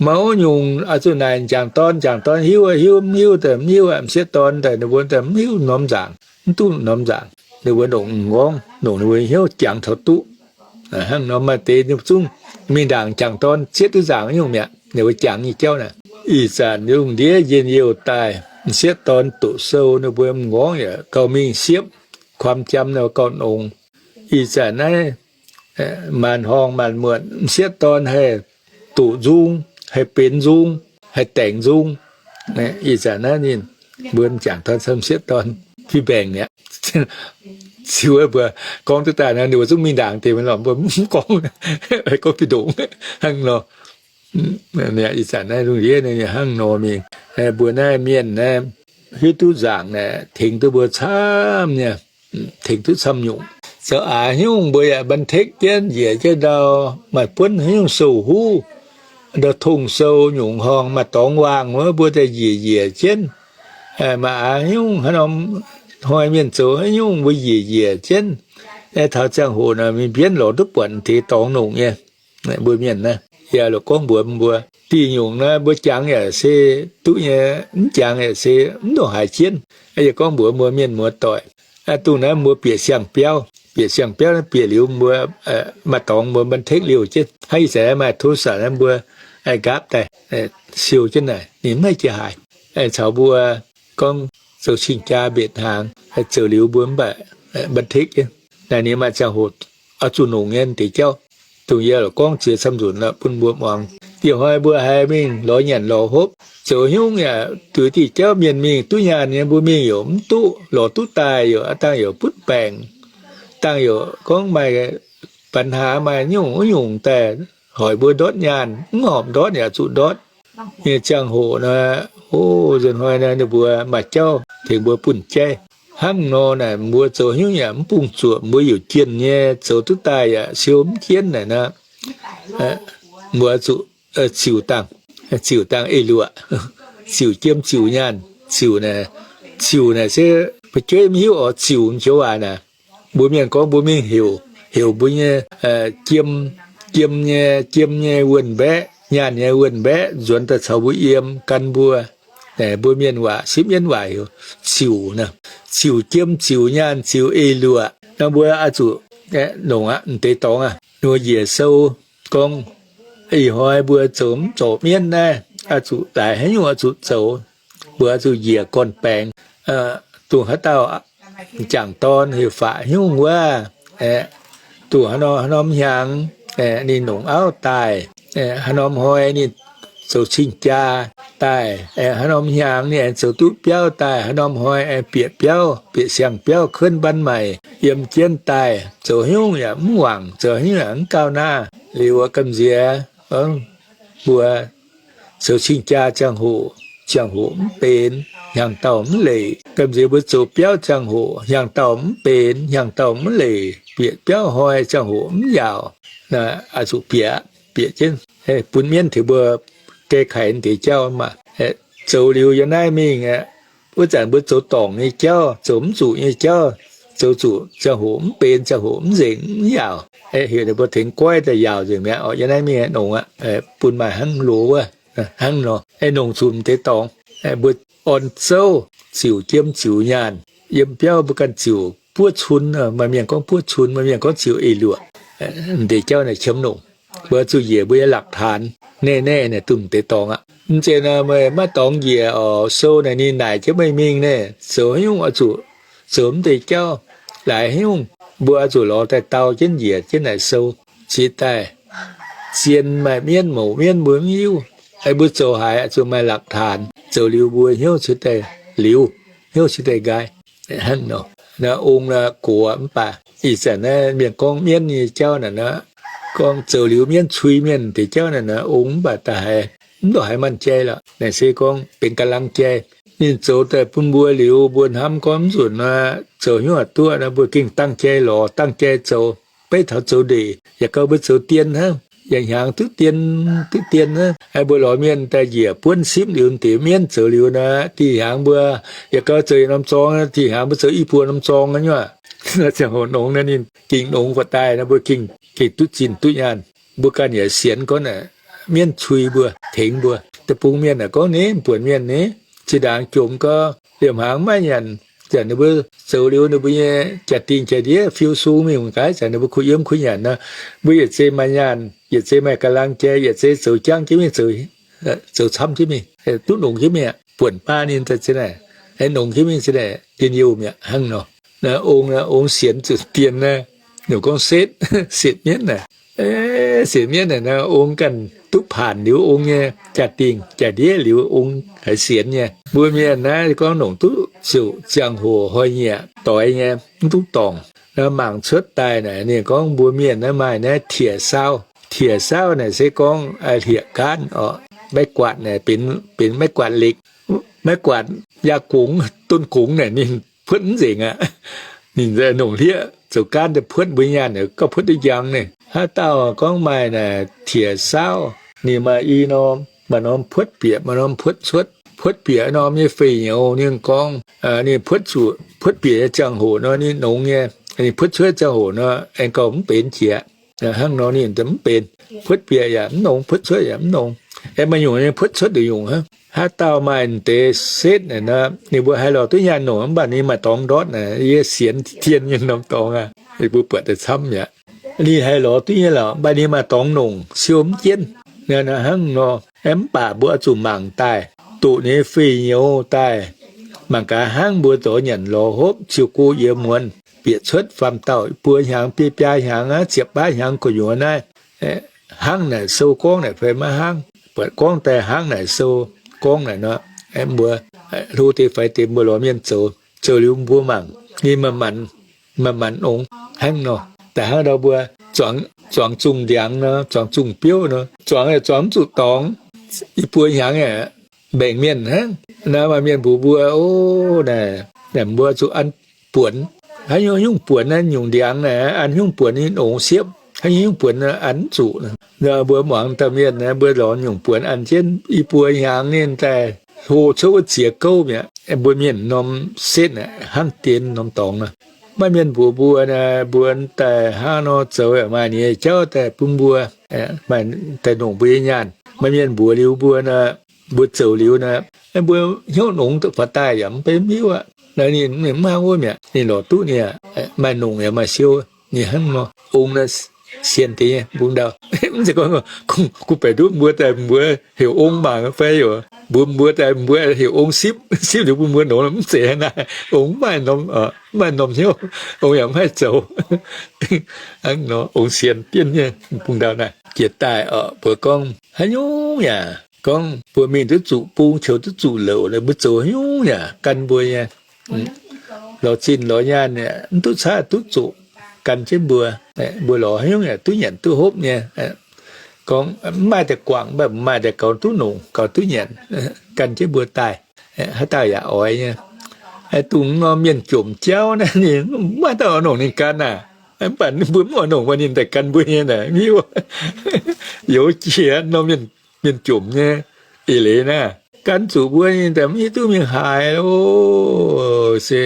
Maiv nyungc oix zuqc naaic m'jangc dorn, m'jangc dorn hiuv, hiuv, mv hiuv daaih mv hiuv aqv. M'sieqv dorn daaih ninh mbuo daaih mv hiuv norm nzaangc, mv duqv norm nzaangc. Ninh mbuo longc m'nqorngv, longc ninh mbuo hnyouv jangx taux duqv. Hnangv nor maaih deix ninh mbuo zungv mingh ndaangc m'jangc dorn zieqv duqv nzaangc nyungc mi'aqv. Ninh mbuo jangx nyei jauv naaic. Ih zanc lungh ndiev njien-youh daaih, m'sieqv dorn doqc sou ninh mbuo m'nqorngv yaac gauh mingh siepv, kuam jam nor gauh nongx. Ih zanc naaiv maanc horngh maanc muotc, m'sieqv dorn haih doqc nzung, haih benx nzung, haih daengx nzung. Ih zanc naaiv ninh mbuo m'jangc dorn caux m'sieqv dorn fih mbaengc mi'aqv. Ziux mbuo gorngv duqv daaih nor, ninh mbuo zungv mingh ndaangc deix maiv lorqc, mbuo mv gorngv, gorngv fih ndongc hnangv nor. Ih zanc naaiv lungh ndiev hnangv nor mingh, mbuo naaiv mienh naaiv hiuv duqv nzaangc naaic tengx duqv mbuo camv nyei, tengx duqv camv nyungc. Zoux aax nyungc mbuo yaac บันทึก jienv njiec jienv ndau, maaih buonv haaix nyungc sou-huv, ndau tong sou nyungc horngh maaih dorngx waangh wuov mbuo daaih njiec njiec jienv. Maaih aax nyungc haaix norm hnoi mienh zoux haaix nyungc mbuo njiec njiec jienv. Taux ziangh hoc naaic mingh mbienv lorz duqv buatc deix dorngx longc nyei. Mbuo mienh naaiv yaac lorqc gorngv mbuox mbuo, diuh nyungc naaiv mbuo jangx yaac se duqv nyei, mv jangx yaac se mv ndongc haaix jienv. Yie gorngv mbuox mbuo mienh muoz-doic, dongh naaiv mbuo bieqc siang-biauv, bieqc siang-biauv naaiv bieqc liuz mbuo maaih dorngx mbuo บันทึก liouh jienv. Hnangv ih zanc naaiv maaih โทรศัพท์ naaiv mbuo nqaapv daaih siou jienv naaic ninh maiv jiex haaix. Caux mbuo gorngv zoux cing-jaa mbenc hnaangx, zoux liuz mbuo mv baac บันทึก jienv. Naaic ninh maaih ziangh hoc oix zuqc nongc nyei deix jauv. Dongh yie lorqc gorngv ziex camv nzunc lorqc bun mbuo muangx. Ih hnoi mbuo haiz mingh lorz nyanc lorz hopv, zoux haaix nyungc yaac duqv diuh jauv mienh mingh duqv nyaanh nyei, mbuo mingh yaac mv duqv, lorz duqv daaih yaac aav dangh yaac butv baengc, dangh yaac gorngv maaih ปัญหา, maaih nyungc wuov nyungc daaih hoic mbuo ndortv nyaanh, mv horpc ndortv yaac zuqc ndortv nyei ziangh hoc nor, o, nzunc hnoi naaiv ninh mbuo maaih jauv tengx mbuo bunh jaiv. Hnangv nor naaic mbuo zoux haaix nyungc yaac mv bungx zuoqc, mbuo youc jienh nyei zoux duqv daaih yaac siou mv jienv naaic nor, mbuo zuqc ziux dangh, ziux dangh eix luoqc, ziux jiem ziux nyaanh, ziux naaic, ziux naaic se fu'jueiv mv hiuv oix ziux joux waac naaic. Mbuo mienh gorngv mbuo mingh heuc, heuc mbuo nyei jiem, jiem nyei, jiem nyei wuonh mbaeqc, nyaanh nyei wuonh mbaeqc nzuonx daaih caux mbuo yiem gan mbuo. Mbuo mienh waac, sipv mienv waac heuc ziux naaic. Ziux jiem, ziux nyaanh, ziux eix luoqc nor mbuo oix zuqc longc aqv. M'deix dorngx aah, ninh mbuo njiec sou gorngv, ih hnoi mbuo zoux mv zorc mienv naaiv, oix zuqc laaix haaix nyungc oix zuqc zoux. Mbuo oix zuqc njiec gorn-baengx, dongh haaix dauh m'jangc dorn heuc Faqv Nyungc wuov, aeqv, duqv haaix norm haaix norm hnyangx, ninh nongc auv daaih, haaix norm hnoi ninh zoux cing-jaa daaih, haaix norm hnyangx ninh aengx zoux duqv biauv daaih, haaix norm hnoi aengx bieqc biauv, bieqc siang-biauv kuonv mbaanv maaic yiem jienv daaih, zoux haaix nyungc yaac mv wangc, zoux haaix nyungc yaac mv gauh naah. Liuz gamh nziex mbuo zoux cing-jaa ziangh hoc, ziangh hoc mv benx, hnyangx-daauh mv leic. Gamh nziex mbuo zoux biauv ziangh hoc, hnyangx-daauh mv benx, hnyangx-daauh mv leic, bieqc biauv hnoi ziangh hoc mv yaauc. Oix zuqc bieqc, bieqc jienv bun mienv tengx mbuo geh kaic deix jauv maah. Zoux liuz yiem naaiv mingh aeqv, wuov zanc mbuo zoux dorngc nyei jauv, zoux mv zuqc nyei jauv, zoux zuqc ziangh hoc mv benx, ziangh hoc mv nzengc, mv yaauc. Heuc ninh mbuo tengx goiv daaih yaauc nzengc mi'aqv. Yiem naaiv mingh nongc aqv, bun maaih hnangv loz wuov, hnangv nor. Nongc zuqc m'deix dorngx, mbuo orn zouv ziouc jiem ziouc nyaanh. Yiem biauv mbuo ganh ziouc buov cun, maaih mienh gorngv buov cun, maaih mienh gorngv ziouc eix-luoqc. M'deix jauv naaic qiemx nongc. Mbuo zuqc njiec mbuo nyei หลักฐาน แน่ๆ naaic duqv m'deix dorngx aqv. Mv zeiz naaic meih maiv dorngx njiec oc, sou naaic ninh naaic jienv meih mingh naaic, zoux haaix nyungc oix zuqc zoux mv deix jauv, laaix haaix nyungc mbuo oix zuqc lorz daaih dau jienv njiec jienv naaic sou. Cingx daaih zien maaih mienv mouc mienv mbuo mv hiuv. Mbuo zoux haaix oix zuqc maaih หลักฐาน, zoux liuz mbuo hnyouv cingx daaih liuz, hnyouv cingx daaih nqaai. Hnangv nor, naaiv ong naaic gox mv baac ih zanc naaiv mienh gorngv mienv nyei jauv naaic, gorngv zoux liuz mienv cui mienh deix jauv naaic, ong mv baac da'haiz mv ndongc haaix manh jai lorqc. Naaic se gorngv benx กำลังใจ. Ninh zoux daaih bun mbuo liuz, mbuo hnamv gorngv mv nzunc naaic zoux hnyouv duqv naaic, mbuo gengh dangh jai lorz, dangh jai zoux. Beiv taux zoux ndeic, yaac gauh mbuo zoux dien hnangv, yaac hnyangx duqv dien, duqv dien hnangv. Mbuo lorz mienh daaih njiec buonv sipv liuz, deix mienv zoux liuz naaic, dih hnyangx mbuo yaac gauh zoux yietc norm zorng, dih hnyangx mbuo zoux i buo norm zorng nyei aqv. Ziangh hoc nongx naaic ninh gengh nongx faaux daaih naaic, mbuo gengh, gengh duqv zinh duqv nyaanh. Mbuo ganh yaac sienx gorngv naaic, mienv cui mbuo, tengx mbuo. Deic-bung mienh naaic gorngv ninh buonc mienh nyei, zinh ndaangc jomc gau, liemh hnaangx maiv nyanc, zanc ninh mbuo zoux liuz ninh mbuo nyei jaa-dingh jaa-ndiev fiou sung mingh mangc gaax, zanc ninh mbuo kuh yiem kuh nyanc nor, mbuo yietc zei maaih nyaanh, yietc zei maaih กำลังใจ, yietc zei zoux jangv jienv mingh zoux, zoux camv jienv mingh, duqv nongx jienv mingh aqv. Buonc baav ninh daaih za'naaic, nongx jienv mingh za'naaic njien-youh mi'aqv hnangv nor. Naaiv ong, ong sienx zuqc dien naaiv, ninh gorngv setv, setv mienv naaic. Setv mienv naaic, ong ganh duqv paanc liuz ong nyei jaa-dingh jaa-ndiev liuz ong haiz sienx nyei. Mbuo mienh naaiv gorngv nongc duqv ziouc ziangh hoc hnoi-nyieqc doix nyei, mv duqv dorngc. Naaiv mangc cuotv daaih naaic, ninh gorngv mbuo mienh naaiv maaih naaiv 铁烧. 铁烧 naaic se gorngv hlieqv-gaanv oc. Maiv guatc naaic benx, benx maiv guatc เหล็ก, maiv guatc yaac gongx, donv gongx naaic ninh puotv mv nzengc aqv. Ninh nongc hlieqv zoux gaanv daaih puotv mbuo nyaanh, gauh puotv duqv njang naaic. Haaix dauh gorngv maaih naaic 铁烧, ninh maaih i norm, maaih norm puotv bieqc, maaih norm puotv cuotv. Puotv bieqc norm nyei fei nyouz ninh gorngv, ninh puotv zuqc puotv bieqc nyei ziangh hoc nor ninh nongx nyei, ninh puotv cuotv ziangh hoc nor aengx gauh mv benx jiex. Hnangv nor ninh mv benx, puotv bieqc yaac mv nongx, puotv cuotv yaac mv nongx. Aengx maaih nyungc nyei puotv cuotv nduqc nyungc aqv. Haaix dauh maaih deix setv naaic nor, ninh mbuo haih lorz duqv nyaanh nongc, mv baac ninh maaih dorngx ndortv naaic, yie sienx tien nyei norm dorngx aqv. Ninh mbuo buatc daaih camv mi'aqv. Ninh haih lorz duqv nyei lorqc, mv baac ninh maaih dorngx nongc siou mv jienv. Hnangv nor, mv baac mbuo oix zuqc mangc daaih, doqc ninh nyei fei nyouz daaih, mangc gaax hnangv mbuo zoux nyanc lorz hopv ziouc go yiem muonz, bieqc cuotv faam dauh buo hnyangx, biei biaa hnyangx aqv, ziepc baav hnyangx gu'nyuoz naaiv, hnangv naaic sou gorngv naaic fai maiv hnangv. Buatc gorngv daaih hnangv naaic sou gorngv naaic nor, mbuo hlo deix faix deix mbuo lorz mienh zoux. Zoux liuz mbuo mangc, ninh manc-manc, manc-manc nongx hnangv nor. Da'faanh hnangv nor mbuo zuangx zungh ndiangx nor, zuangx zungh biouv nor, zuangx yaac zuangx mv zuqc dorngx. I buo hnyangx yaac mbaengc mienh hnangv. Naaiv maaih mienh mbuox mbuo, o, naaic, naaic mbuo zuqc an buonc. Haaix nyungc buonc naaiv nyungc ndiangx naaic, an nyungc buonc ninh nongx siepv. Haaix nyungc buonc an mv zuqc. Mbuo muangx dauh mienh naaic, mbuo lorz nyungc buonc an jienv i buo hnyangx ninh daaih hlo cuotv wuov ziex gouv mi'aqv. Mbuo mienh norm setv naaic hnangv dien norm dorngx nor. Maaih mienh mbuox mbuo naaic, mbuo daaih hnangv nor zoux yaac maaih ninh nyei jauv daaih bun mbuo, maaih daaih nongc mbuo nyei nyaanh. Maaih mienh mbuox liuz mbuo naaic, mbuo zoux liuz naaic, mbuo hnyouv nongx faaux daaih yaac mv benx hiuv aqv. Naaiv ninh mv hnangv wuov mi'aqv, ninh lorz duqv ninh aqv, maaih nongc yaac maaih siou. Ninh hnangv nor, ong naaiv sienx deix nyei mbungv ndau. Mv zeiz gorngv, gorngv kuv baeqc nduqv mbuo daaih mbuo heuc ong mangc fai oc. Mbuo, mbuo daaih mbuo heuc ong sipv, sipv liuz bun mbuo nongx, mv zeiz naaiv. Ong mv maaih norm, mv maaih norm hnyouv, ong yaac mv haih zoux. Hnangv nor, ong sienx dienv nyei bung ndau naaiv. Jiex daaih oc, mbuo gorngv haaix nyungc yaac gorngv mbuo mingh duqv zuqc bung, qiux duqv zuqc louc, mbuo zoux haaix nyungc yaac gan mbuo nyei. Lorz zinh lorz nyaanh mv duqv caav duqv zuqc, gan jienv mbuo. Mbuo lorz haaix nyungc yaac duqv nyanc duqv hopv nyei. Gorngv mv maaih daaih guangc, mv baac maaih daaih gaux duqv nongc, gaux duqv nyanc, gan jienv mbuo daaih. Haaix dauh yaac oix nyei. Dongh norm mienh jomc jauv naaiv, ninh mv maaih dauh oix nongc ninh gan aac. Mv baac mbuo mv oix nongc, mbuo ninh daaih gan mbuo nyei naaic, mv hiuv. Youz jiex norm mienh, mienh jomc nyei eix leiz naaiv, gan zuqc mbuo ninh daaih mv hiuv duqv mingh haaix loh. Se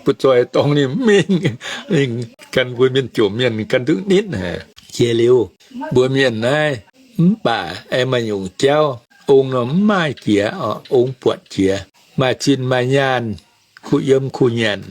butv-zoih dorngx ninh mv mingh, mingh gan mbuo mienh jomc mienh gan duqv nitv haic. Jiex liuz, mbuo mienh naaiv mv baac aengx maaih nyungc jauv, ong nor mv maaih jiex, ong buatc jiex, maaih zinh maaih nyaanh, kuh yiem kuh nyanc,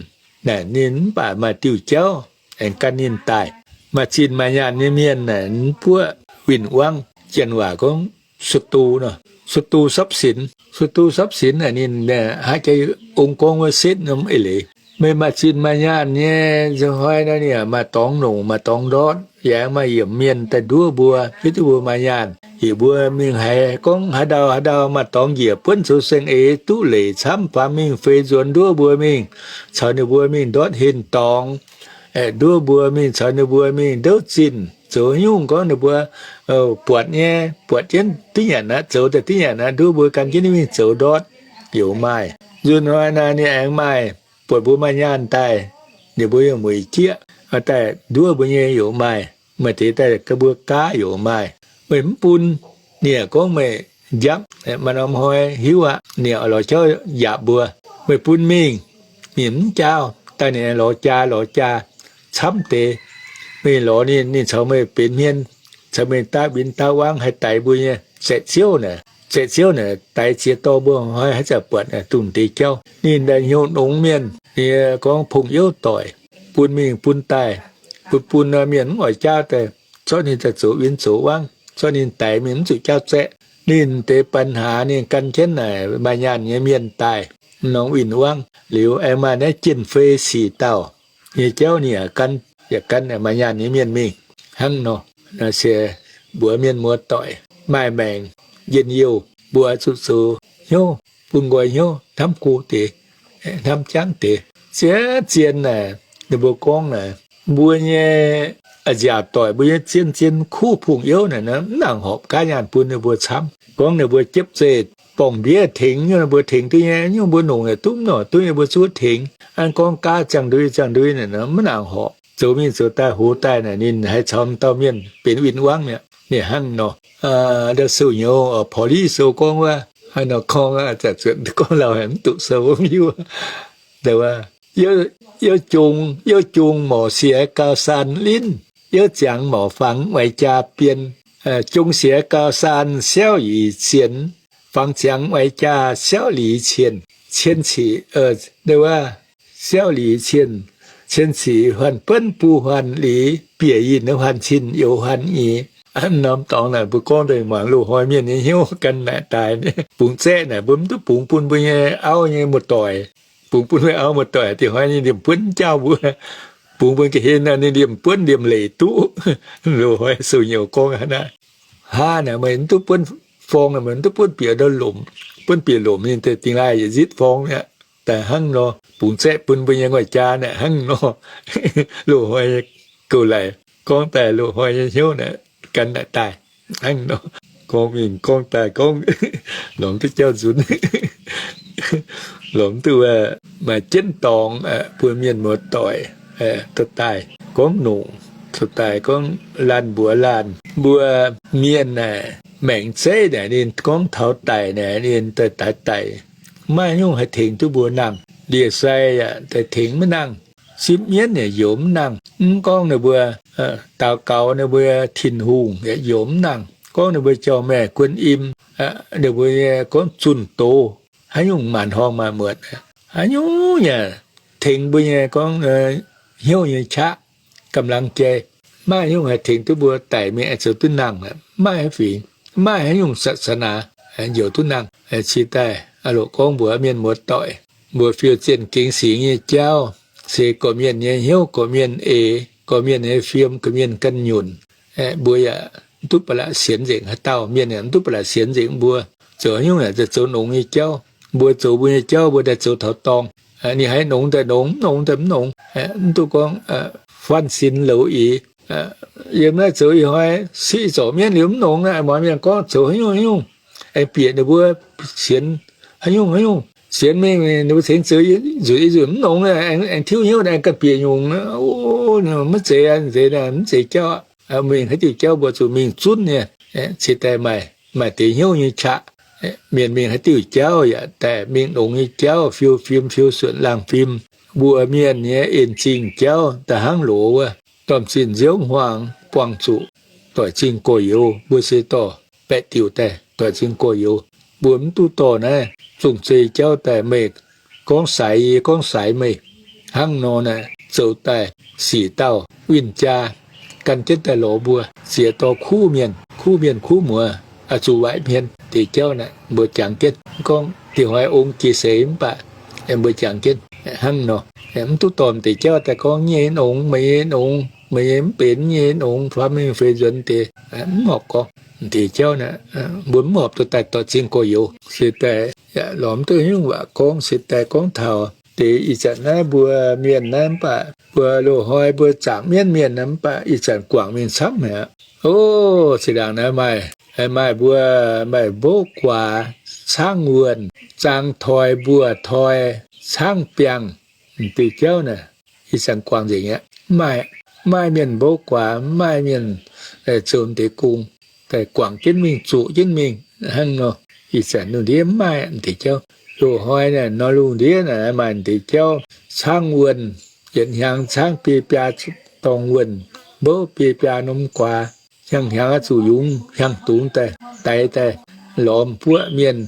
naaic ninh mv baac maaih diuh jauv aengx gan ninh daaih. Maaih zinh maaih nyaanh nyei mienh naaic, ninh buoqv win-wangv, janx waac gorngv ศัตรู nor, ศัตรูทรัพย์สิน, ศัตรูทรัพย์สิน naaic ninh haaix jiex ong gorngv wuov setv norm eix leiz. Meih maaih zinh maaih nyaanh nyei, nzunc hnoi naaiv ninh maaih dorngx nongc, maaih dorngx ndortv, yaac maaih yiemc mienh daaih nduov mbuo, hiuv duqv mbuo maaih nyaanh. Yie mbuo mingh haiz gorngv haaix ndau haaix ndau maaih dorngx njiec buonv zoux saeng-eix duqv leic camv, faaux mingh feix nzuonx nduov mbuo mingh, caux ninh mbuo mingh ndortv henh dorngx, nduov mbuo mingh caux ninh mbuo mingh ndouv zinh, zoux nyungc gorngv ninh mbuo buatc nyei, buatc jienv div nyanc aqv, zoux daaih div nyanc aqv, nduov mbuo gan jienv ninh mingh zoux ndortv, yaac maaih. Nzunc hnoi naaiv ninh aengx maaih buatc mbuo maaih nyaanh daaih, ninh mbuo yaac mueic jieqv daaih nduov mbuo nyei yaac maaih. Maaih deix daaih gan mbuo gaav yaac maaih. Meih mv bun, ninh yaac gorngv meih njapv. Maaih norm hnoi hiuv aqv, ninh yaac lorz jauv yaac mbuo, meih bun mingh, ninh mv jaauv, daaih ninh lorz jaa lorz jaa camv deix. Meih lorz ninh, ninh caux meih benx hmien, caux meih daav win daav wangv haih daix mbuo nyei saeqv ziouv naaic. Saeqv ziouv naaic daix ziex dorh mbuo hnoi haaix zanc buatc dongh deix jauv. Ninh daaih hnyouv nongx mienh, ninh gorngv pongx youv doic, bun mingh bun daaih, bun bun mienh mv oix jaauv daaih, zorqv ninh daaih zoux win zoux wangv, zorqv ninh daix mingh mv zuqc jaauv zaeqv. Ninh deix ปัญหา ninh gan jienv naaic maaih nyaanh nyei mienh daaih, norm win-wangv liuz aengx maaih naaiv jien-fei sic dauh nyei jauv ninh yaac gan, yaac gan maaih nyaanh nyei mienh mingh hnangv nor. Naaiv se mbuox mienh muoz-doic maaih maengc njien-youh, mbuo zuqc zoux hnyouv, bun nqoi hnyouv hnamv go deix, hnamv jangv deix. Zien zien naaic, ninh mbuo gorngv naaic, mbuo nyei nziaauc doic, mbuo nyei zien zien kuv pungh youv naaic, mv nangc horpc gaav nyaanh bun ninh mbuo camv. Gorngv ninh mbuo jiepv zeih borngc-ndiev tengx, ninh mbuo tengx duqv nyei, nyungc mbuo nongc yaac duqv nor, duqv nyei mbuo zuov tengx. An gorngv gaav ziangh ndui ziangh ndui naaic, mv nangc horpc. Zoux mingh zoux daaih hoz daaih naaic, ninh haiz caux dauh mienh benx win-wangv mi'aqv. Ninh hnangv nor, ndau sou nyouz, Porv Li Sou gorngv wuov, haaix nor gorngv, zuotc gorngv lauh haic mv duqv sou mv hiuv. Youv jung, youv jung morc siec gauh saan linv, youv ziangx morc fangx waix jaa bien. Jung siec gauh saan siauv yic cien, fangx ziangx waix jaa siauv liz cien, cien cic, siauv liz cien, cien cic huan benv buo huan liz, bieqc yinh huan cin youz huan nyic. Norm dorngx naaic mbuo gorngv daaih mangc loz-hnoi mienh nyei hnyouv gan naaic daaih. Bungx zaeqv naaic mbuo mv duqv bungx bun mbuo nyei auv nyei muoz-doic. Bungx bun mbuo auv muoz-doic, dieh hnoi ninh liemh buonv jaauv mbuo. Bungx bun ga'hlen ninh liemh buonv liemh leic duqv. Loz-hnoi sou nyouz gorngv hnangv naaiv. Haa naaic meih mv duqv buonv forng, meih mv duqv buonv bieqc ndau lomc, buonv bieqc lomc ninh deix dingx laaih yietc nzitv forng mi'aqv. Daaih hnangv nor, bungx zaeqv bun mbuo nyei nguaih jaa naaic hnangv nor. Loz-hnoi gouv laic gorngv daaih loz-hnoi nyei hnyouv naaic gan naaic daaih hnangv nor. Gorngv mingh gorngv daaih gorngv lorz mv duqv jauv nzunc. Lorz mv duqv, maaih jienv dorngx bun mienh muoz-doic dorh daaih gorngv nongc, dorh daaih gorngv laanh mbuox laanh. Mbuo mienh naaic maengc zeiv naaic ninh gorngv taux daic naaic ninh daaih daic, maiv nyungc haih tengx duqv mbuo nangh. Ndie-sai yaac daaih tengx maiv nangh. Sipv mienv yaac njoux mv nangh. Mv gorngv ninh mbuo daux gaux ninh mbuo Tin-Hungh yaac njoux mv nangh. Gorngv ninh mbuo jauv-maeqc guon im, ninh mbuo nyei gorngv zunh doz, haaix nyungc maanc horngh maanc muotc, haaix nyungc yaac tengx mbuo nyei gorngv hnyouv nyei qaqv, กำลังใจ. Maiv nyungc haih tengx duqv mbuo daic mingh aengx zoux duqv nangh aqv. Maiv haaix fingx, maiv haaix nyungc ศาสนา njoux duqv nangh. Cingx daaih loc gorngv mbuox mienh muoz-doic, mbuo fiou zienh gengx singx nyei jauv, se gorqv-mienh nyei hnyouv, gorqv-mienh eix, gorqv-mienh nyei fiem, gorqv-mienh ganh nyunc. Mbuo yaac mv duqv ba'laqc sienx nzengc haaix dauh, mienh yaac mv duqv ba'laqc sienx nzengc mbuo. Zoux haaix nyungc yaac zoux nongx nyei jauv. Mbuo zoux mbuo nyei jauv, mbuo daaih zoux taux dorngh. Ninh haiz nongx daaih nongx, mv nongx daaih mv nongx. Mv duqv gorngv faanh sin louz eix. Yiem naaiv zoux ih hnoi siqv zorc mienv liuz mv nongx, muangx mienh gorngv zoux haaix nyungc haaix nyungc, aengx bieqc ninh mbuo sienx haaix nyungc haaix nyungc, sienx mingh ninh mbuo cingx zoux nzunc ih nzunc mv nongx, aengx tiuv hnyouv aengx ganh bieqc nyungc. Maiv zeiz, mv zeiz jauv. Mingh haaix diuh jauv mbuo zuqc mingh zunv nyei. Cingx daaih maaih deix hnyouv nyei qaqv. Mienh mingh haaix diuh jauv yaac daaih mingh nongx nyei jauv, fiou fim, fiou suonc laangh fim. Mbuo mienh nyei en zingh jauv da'hnangv loz wuov, dorh zinh nziouv hmuangx buangh zuqc doic zingh gorx-youz. Mbuo se dorh baeqc diuc daaih doic zingh gorx-youz. Mbuo mv duqv dorh naaiv zongh zeih jauv daaih meih gorngv saix yie, gorngv saix meih. Hnangv nor naaic zoux daaih sic dauh win-jaa gan jienv daaih lorz mbuo, ziex dorh kuv mienh, kuv mienh kuv muoz, zuqc waaic hmien deix jauv naaic mbuo jangx jienv. Gorngv diuh hnoi ong jiex seix mv baac mbuo jangx jienv hnangv nor. Mv duqv dorh deix jauv daaih gorngv nyei nongx, meih nyei nongx, meih nyei mv benx nyei nongx, faam mingh feix nzuonx deix, mv horpc gorngv deix jauv naaic. Mbuo mv horpc duqv daaih doic zingh gorx-youz. Se daaih yaac lorz mv duqv haaix nyungc waac gorngv, se daaih gorngv taux deix ih zanc naaiv mbuo mienh naaiv mv baac mbuo loz-hnoi mbuo zaangc mienv mienh naaiv mv baac ih zanc guangc mingh camv haic aqv. O, zinh ndaangc naaiv maaih, maaih mbuo, maaih mbouv guaax, caangv wuonh, zaang toi, mbuoz toi, caangv biangh, deix jauv naaic, ih zanc guangc nzengc aqv. Maaih, maaih mienh mbouv guaax, maaih mienh zoux deix gong, daaih guangc jienv mingh, zuqc jienv mingh hnangv nor. Ih zanc lungh ndiev maaih deix jauv. Loz-hnoi naaic nor lungh ndiev naaic maaih deix jauv, caangv wuonh, yietc hnyangx caangv biei biaa dorngh wuonh, mbouv biei biaa norm guaax. Hnyangx-hnyangx oix zuqc yungz hnyangx-dungz daaih, daix daaih, lorz buoqv mienh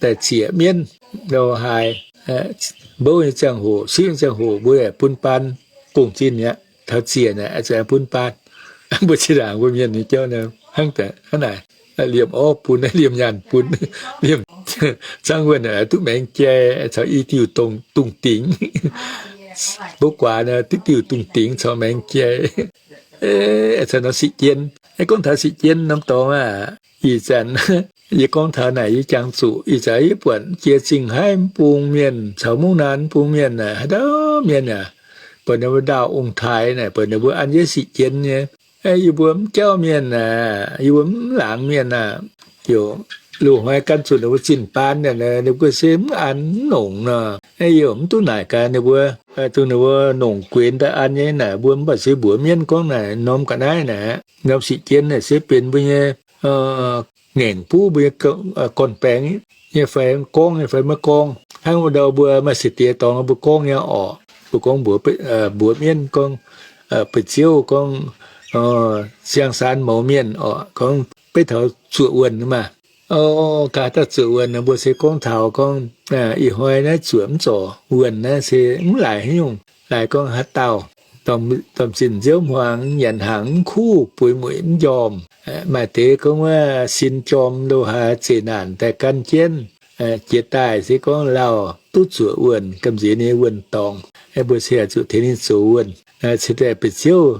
daaih zieqc mienv lo haaix. Mbouv nyei ziangh hoc, sipv nyei ziangh hoc mbuo yaac bun baan gong-zinh aqv. Taux ziec naaic bun baan. Mbuo zinh ndaangc mbuo mienh nyei jauv hnangv naaic, liemh orv bun, liemh nyaanh bun, liemh caangv wuonh duqv maengx jai caux i diuh dungz dingx. Mbouv guaax duqv diuh dungz dingx caux maengx jai. Caux norm sic jien. Gorngv taux sic jien norm dorngx aah, ih zanc yie gorngv taux naaic yie jangx zuqc, ih zanc yie buatc jiex Zingh Haaix mv bung mienh caux Mungv Naan mv bung mienh aah, haaix dauh mienh aah, buatc ninh mbuo ndaauh ong-taaix naaic, buatc ninh mbuo an jienv sic jien nyei. Yie mbuo mv jauv mienh aah, yie mbuo mv laangz mienh aah, yaac loz-hnoi gan zuqc ninh mbuo zinh baan naaic, ninh mbuo se mv an mv nongc nor. Yie mv duqv naaic gaax ninh mbuo, dongh ninh mbuo nongc guenx daaih an nyei naaic, mbuo mv baac se mbuox mienv gorngv naaic norm ga'naaiv naaic, norm sic jien naaic se benx mbuo nyei ngaengc buv, mbuo nyei gorn-baengx nyei fai gorngv nyei fai maiv gorngv. Hnangv wuov ndau mbuo maaih seix diex dorngx mbuo gorngv nyei orqc, mbuo gorngv mbuox, mbuox mienv gorngv, ba'ziouv gorngv, siang-saan mouz mienh orqc, gorngv beiv taux zuoqc wuonh maah. O, gaax daaih zuoqc wuonh mbuo se gorngv taux gorngv, ih hnoi naaiv zuoqc mv zorc wuonh naaiv se mv laaix haaix nyungc, laaix gorngv haaix dauh dorh zinh nziouv hmuangx, nyanc hnaangx mv kuv, bueix mueic mv njormh. Maaih deix gorngv wuov sin jorm lo haaix zeqc naanc daaih gan jienv, jiex daaih se gorngv lauh duqv zuoqc wuonh, gamh nziex nyei wuonh dorngx. Mbuo se zuqc tengx ninh zoux wuonh, cingx daaih ba'ziouv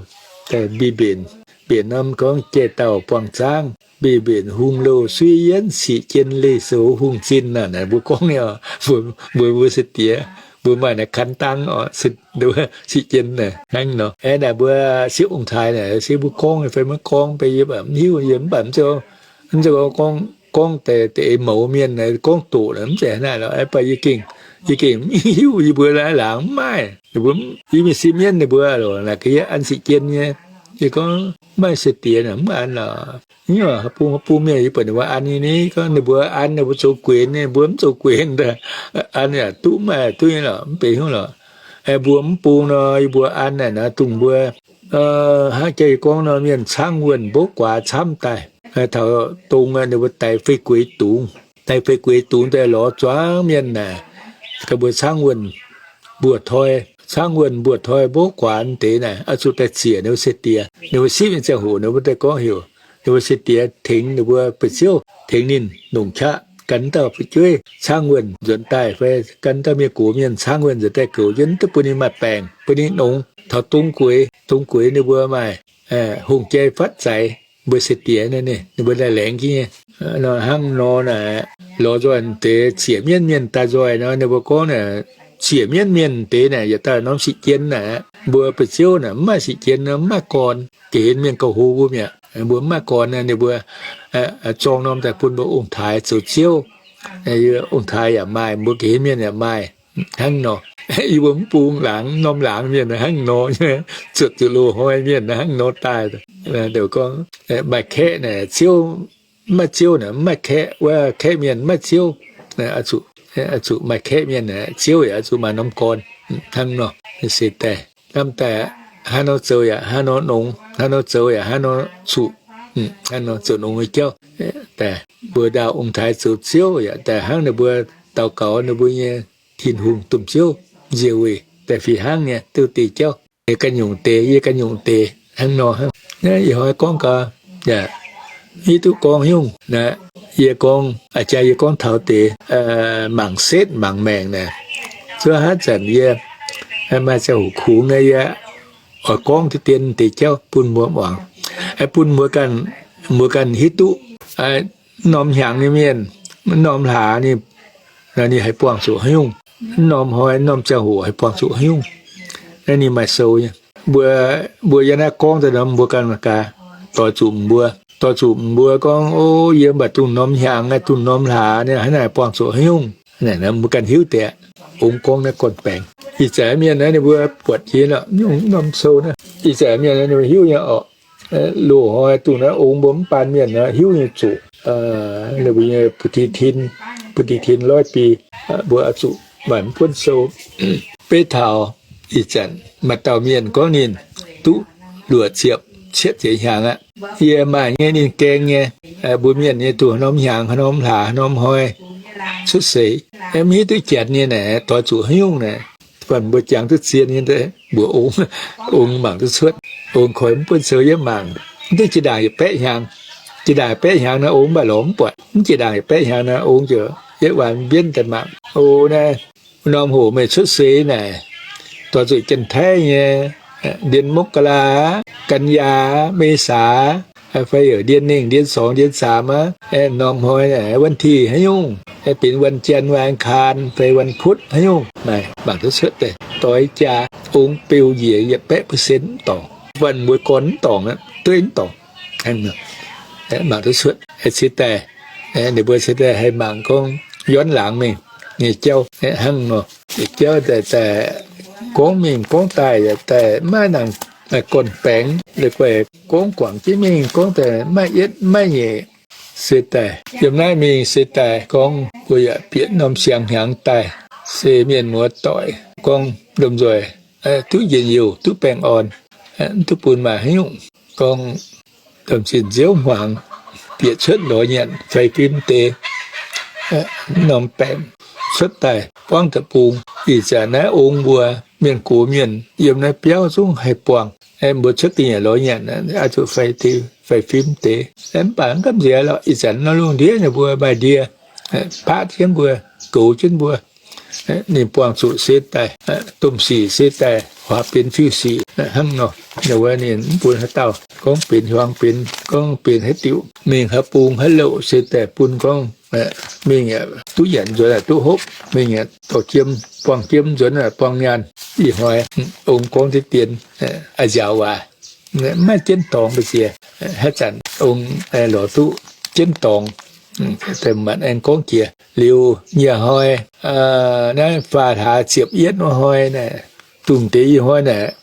daaih mbi mbenc, mbenc norm gorngv jai-dauh buangh zaangv, mbi mbenc hungh louh suiv yienv sic jien leih zoux hungh zinh naaic, mbuo gorngv nyei, mbuox mbuo seix diex, mbuo maaih naaiv kan dang oc, sic jien naaic hnangv nor. Aeqv, naaic mbuo sipv ong-taaix naaic se mbuo gorngv nyei fai maiv gorngv, beiv yie mv hiuv, yie mv baac mv zeiz gorngv deix mouz mienh gorngv doqc naaic mv zeiz naaiv lorqc. Baac yie gengh, yie gengh mv hiuv, yie mbuo laangz mv maaih, yie mbuo, yie mingh sipv mienv ninh mbuo lorqc, naaic gaax yie an sic jien nyei. Yie gorngv maaih seix diex naaic mv an lorqc. Bung bung mienh yie buatc ninh mbuo an nyei ni, gorngv ninh mbuo an, ninh mbuo zoux guenx, ninh mbuo mv zoux guenx daaih, an yaac duqv, maaih duqv nyei lorqc, mv benx hnyouv lorqc. Mbuo mv bung nor, yie mbuo an naaic nor dongh mbuo hnangv jiex yie gorngv nor, mienh caangv wuonh mbouv guaax camv daaih, taux dongh ninh mbuo daix fei gueix dungz, daix fei gueix dungz daaih lorz zuangx mienh naaic, ga'mbuox caangv wuonh mbuoz toi, caangv wuonh mbuoz toi mbouv guaax deix naaic, oix zuqc daaih ziec ninh mbuo seix diex. Ninh mbuo sipv nyei ziangh hoc ninh mbuo daaih gorngv heuc ninh mbuo seix diex tengx ninh mbuo ba'ziouv, tengx ninh longc qaqv gan dauh fu'jueiv caangv wuonh nzuonx daaih fai gan dauh mienh gox mienh caangv wuonh nzuonx daaih goux jienv, duqv bun ninh maaih baengc, bun ninh nongx. Taux dungx gueix, dungx gueix ninh mbuo maaih hungh jai fatv zaaix, mbuo se diex, ninh mbuo laengz jiex nyei. Hnangv nor naaic, lorz nzoih deix ziec mienv mienh daaih nzoih nor, ninh mbuo gorngv naaic, ziec mienv mienh deix naaic yietc dauh norm sic jien naaic, mbuo ba'ziouv naaic mv maaih sic jien, mv maaih gorn, ga'hlen mienh gauh hlo mbuo mi'aqv. Mbuo mv maaih gorn, ninh mbuo zorng norm daaih bun mbuo ong-taaix zoux ziouv. Ong-taaix yaac maaih, mbuo ga'hlen mienh yaac maaih. Hnangv nor, yie mbuo mv bung laangz, norm laangz mienh hnangv nor, zuotc zuqc loz-hnoi mienh hnangv nor daaih. Gorngv maaih kaeqv naaic ziouv, mv maaih ziouv naaic mv maaih kaeqv, wuov kaeqv mienh mv maaih ziouv. Zuqc maaih kaeqv mienh, ziouv yaac zuqc maaih norm gorn. Hnangv nor, se daaih, hnamv daaih, hnangv nor zoux yaac hnangv nor nongx, hnangv nor zoux yaac hnangv nor zuqc, hnangv nor zoux nongx nyei jauv. Daaih mbuo ndaauh ong-taaix zoux ziouv yaac daaih hnangv ninh mbuo daux gaux ninh mbuo nyei Tin-Hungh domh ziouv nzie weic daaih fih hnangv nyei duqv deix jauv. Yie ganh nyungc deix, yie ganh nyungc deix hnangv nor hnangv. Ih hnoi gorngv gau, yaac hiuv duqv gorngv nyungc naaic, yie gorngv, a'jang yie gorngv taux deix mangc setv mangc maengc naaic, zuov haav zanc yie maaih ziangh hoc kungx nyei, yie oix gorngv deix dien deix jauv bun mbuo muangx, bun mbuo ganh, mbuo ganh hiuv duqv. Mv norm hnyangx nyei mienh, mv norm hlaax ninh, ninh haih buangh zuqc haaix nyungc, mv norm hnoi, mv norm ziangh hoc haih buangh zuqc haaix nyungc, naaiv ninh maaih sou nyei. Mbuo, mbuo yiem naaiv gorngv daaih nor, mbuo ganh mangc gaax, doix zuqc mbuo, doix zuqc mbuo gorngv, o, yie mv baac dongh norm hnyangx, dongh norm hlaax ninh hnangv naaic buangh zuqc haaix nyungc. Mbuo ganh hiuv deix. Ong gorngv naaiv gorn-baengx. Ih zanc mienh naaiv ninh mbuo buatc jiex lorqc, mv norm sou naaiv. Ih zanc mienh naaiv ninh mbuo hiuv nyei orqc. Loz-hnoi dongh naaiv ong mbuo mv baan mienh naaiv hiuv nyei zuqc, ninh mbuo nyei bu^ti tin, bu^ti tin loiv bi, mbuo oix zuqc maaih mv buonv sou. Beiv taux ih zanc maaih dauh mienh gorngv ninh duqv luoqc ziepc cietv ziepc hnyangx aqv. Yie maaih nyei ninh gaeng nyei, mbuo mienh nyei dongh haaix norm hnyangx, haaix norm hlaax, haaix norm hnoi cuotv seix, mv hiuv duqv janx nyei naaic, doix zuqc haaix nyungc naaic. Baac mbuo jangx duqv zien nyei, mbuox ong, ong mangc duqv cuotv. Ong koi mv buonv sou yietv mangc. Mv duqv jiex ndaangc yietc baeqv hnyangx. Jiex ndaangc yietc baeqv hnyangx naaiv ong mv baac lorz mv buatc. Mv jiex ndaangc yietc baeqv hnyangx naaiv ong ziouc yietv waanc mbienv daaih mangc. O, naaiv norm hoc meih cuotv seix naaic, doix zuqc Janx-Taiv nyei เดือนมกรา, กันยา, เมษา, fai heuc เดือนหนึ่ง, เดือนสอง, เดือนสาม aqv. Norm hnoi naaic วันที่ haaix nyungc, benx วันจันทร์, วันอังคาร fai วันพุธ haaix nyungc naaic, mangc duqv cuotv daaih. Doix jaa ong beu njiec yietc baeqv percent mv dorngc. Bun mbuo gorn mv dorngc aqv, dueiv mv dorngc. Mangc duqv cuotv, se daaih, ninh mbuo se daaih haih mangc gorngv ย้อนหลัง mingh nyei jauv hnangv nor. Jauv daaih, daaih gorngv mingh gorngv daaih, daaih maiv nangc gorn-baengx, guaih gorngv guangc jienv mingh, gorngv daaih maiv yietv maiv nyeic. Se daaih yiem naaiv mingh se daaih gorngv mbuo yaac bieqc norm siang-hnyangx daaih, se mienh muoz-doic gorngv lomh nzoih duqv njien-youh, duqv baengh orn, mv duqv bun maaih haaix nyungc. Gorngv domh zinh nziouv hmuangx bieqc cuotv lorz nyanc fai fim deix norm baengc cuotv daaih buangv deic-bung. Ih zanc naaiv ong mbuo mienh gox mienh yiem naaiv biauv zungv haih buangh. Mbuo cuotv ga'nyiec lorz nyanc, oix zuqc fai fim deix. Mv baac mv gamh nziex lorqc, ih zanc nor lungh ndiev ninh mbuo maaih ndie paqv jienv mbuo, goux jienv mbuo. Ninh buangh zuqc se daaih, domh sic se daaih huaax benx fiuv sic hnangv nor. Ninh mbuo ninh mv bun haaix dauh gorngv benx hiuang benx, gorngv benx haaix diuc, mingh haaix bung haaix louh se daaih bun gorngv mingh duqv nyanc nzuonx duqv hopv, mingh dorh jiem buangh jiem nzuonx buangh nyaanh. Ih hnoi ong gorngv deix dien, a'nziaauc waac, maiv jienv dorngx mbu'ziex. Haaix zanc ong lorz duqv jienv dorngx, daaih manc aengx gorngv jiex. Liuz nyei hnoi, naaiv faah hlaax ziepc yietv wuov hnoi naaic, dungh deix ih hnoi naaic,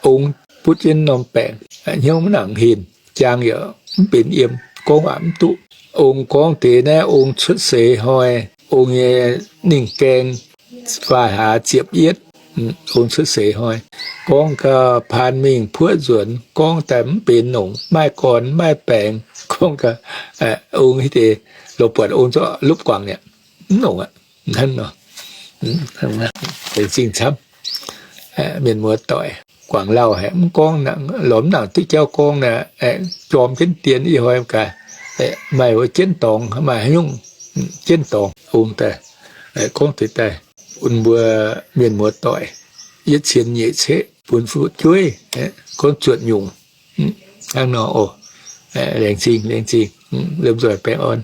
ong butv jienv norm baengc, hnyouv mv nangc hinh, jaang yaac mv benx yiem, gorngv waac mv duqv. Ong gorngv deix naaiv ong cuotv seix hnoi, ong nyei ninh gaeng faah hlaax ziepc yietv, ong cuotv seix hnoi, gorngv gau paan mingh puoqv nzuonx, gorngv daaih mv benx nongc, maaih gorn maaih baengx, gorngv gau, ong hiuv deix lorz buatc ong zorqv lupv guangc mi'aqv, mv nongc aqv. Hnangv nor, aengx zingh camv. Mienh muoz-doic, guangc lauh haic, mv gorngv, lorz mv nangc duqv jauv gorngv naaic, jorm jienv dien ih hnoi gaax, maaih wuov jienv dorngx maaih haaix nyungc jienv dorngx ong daaih, gorngv deix daaih bun mbuo mienh muoz-doic yietv cien nyeic ceqv bun fu'jueiv, gorngv zuotc nyungc. Hnangv nor oc. Laengz zingh, laengz zingh. Lomh nzoih baengh orn.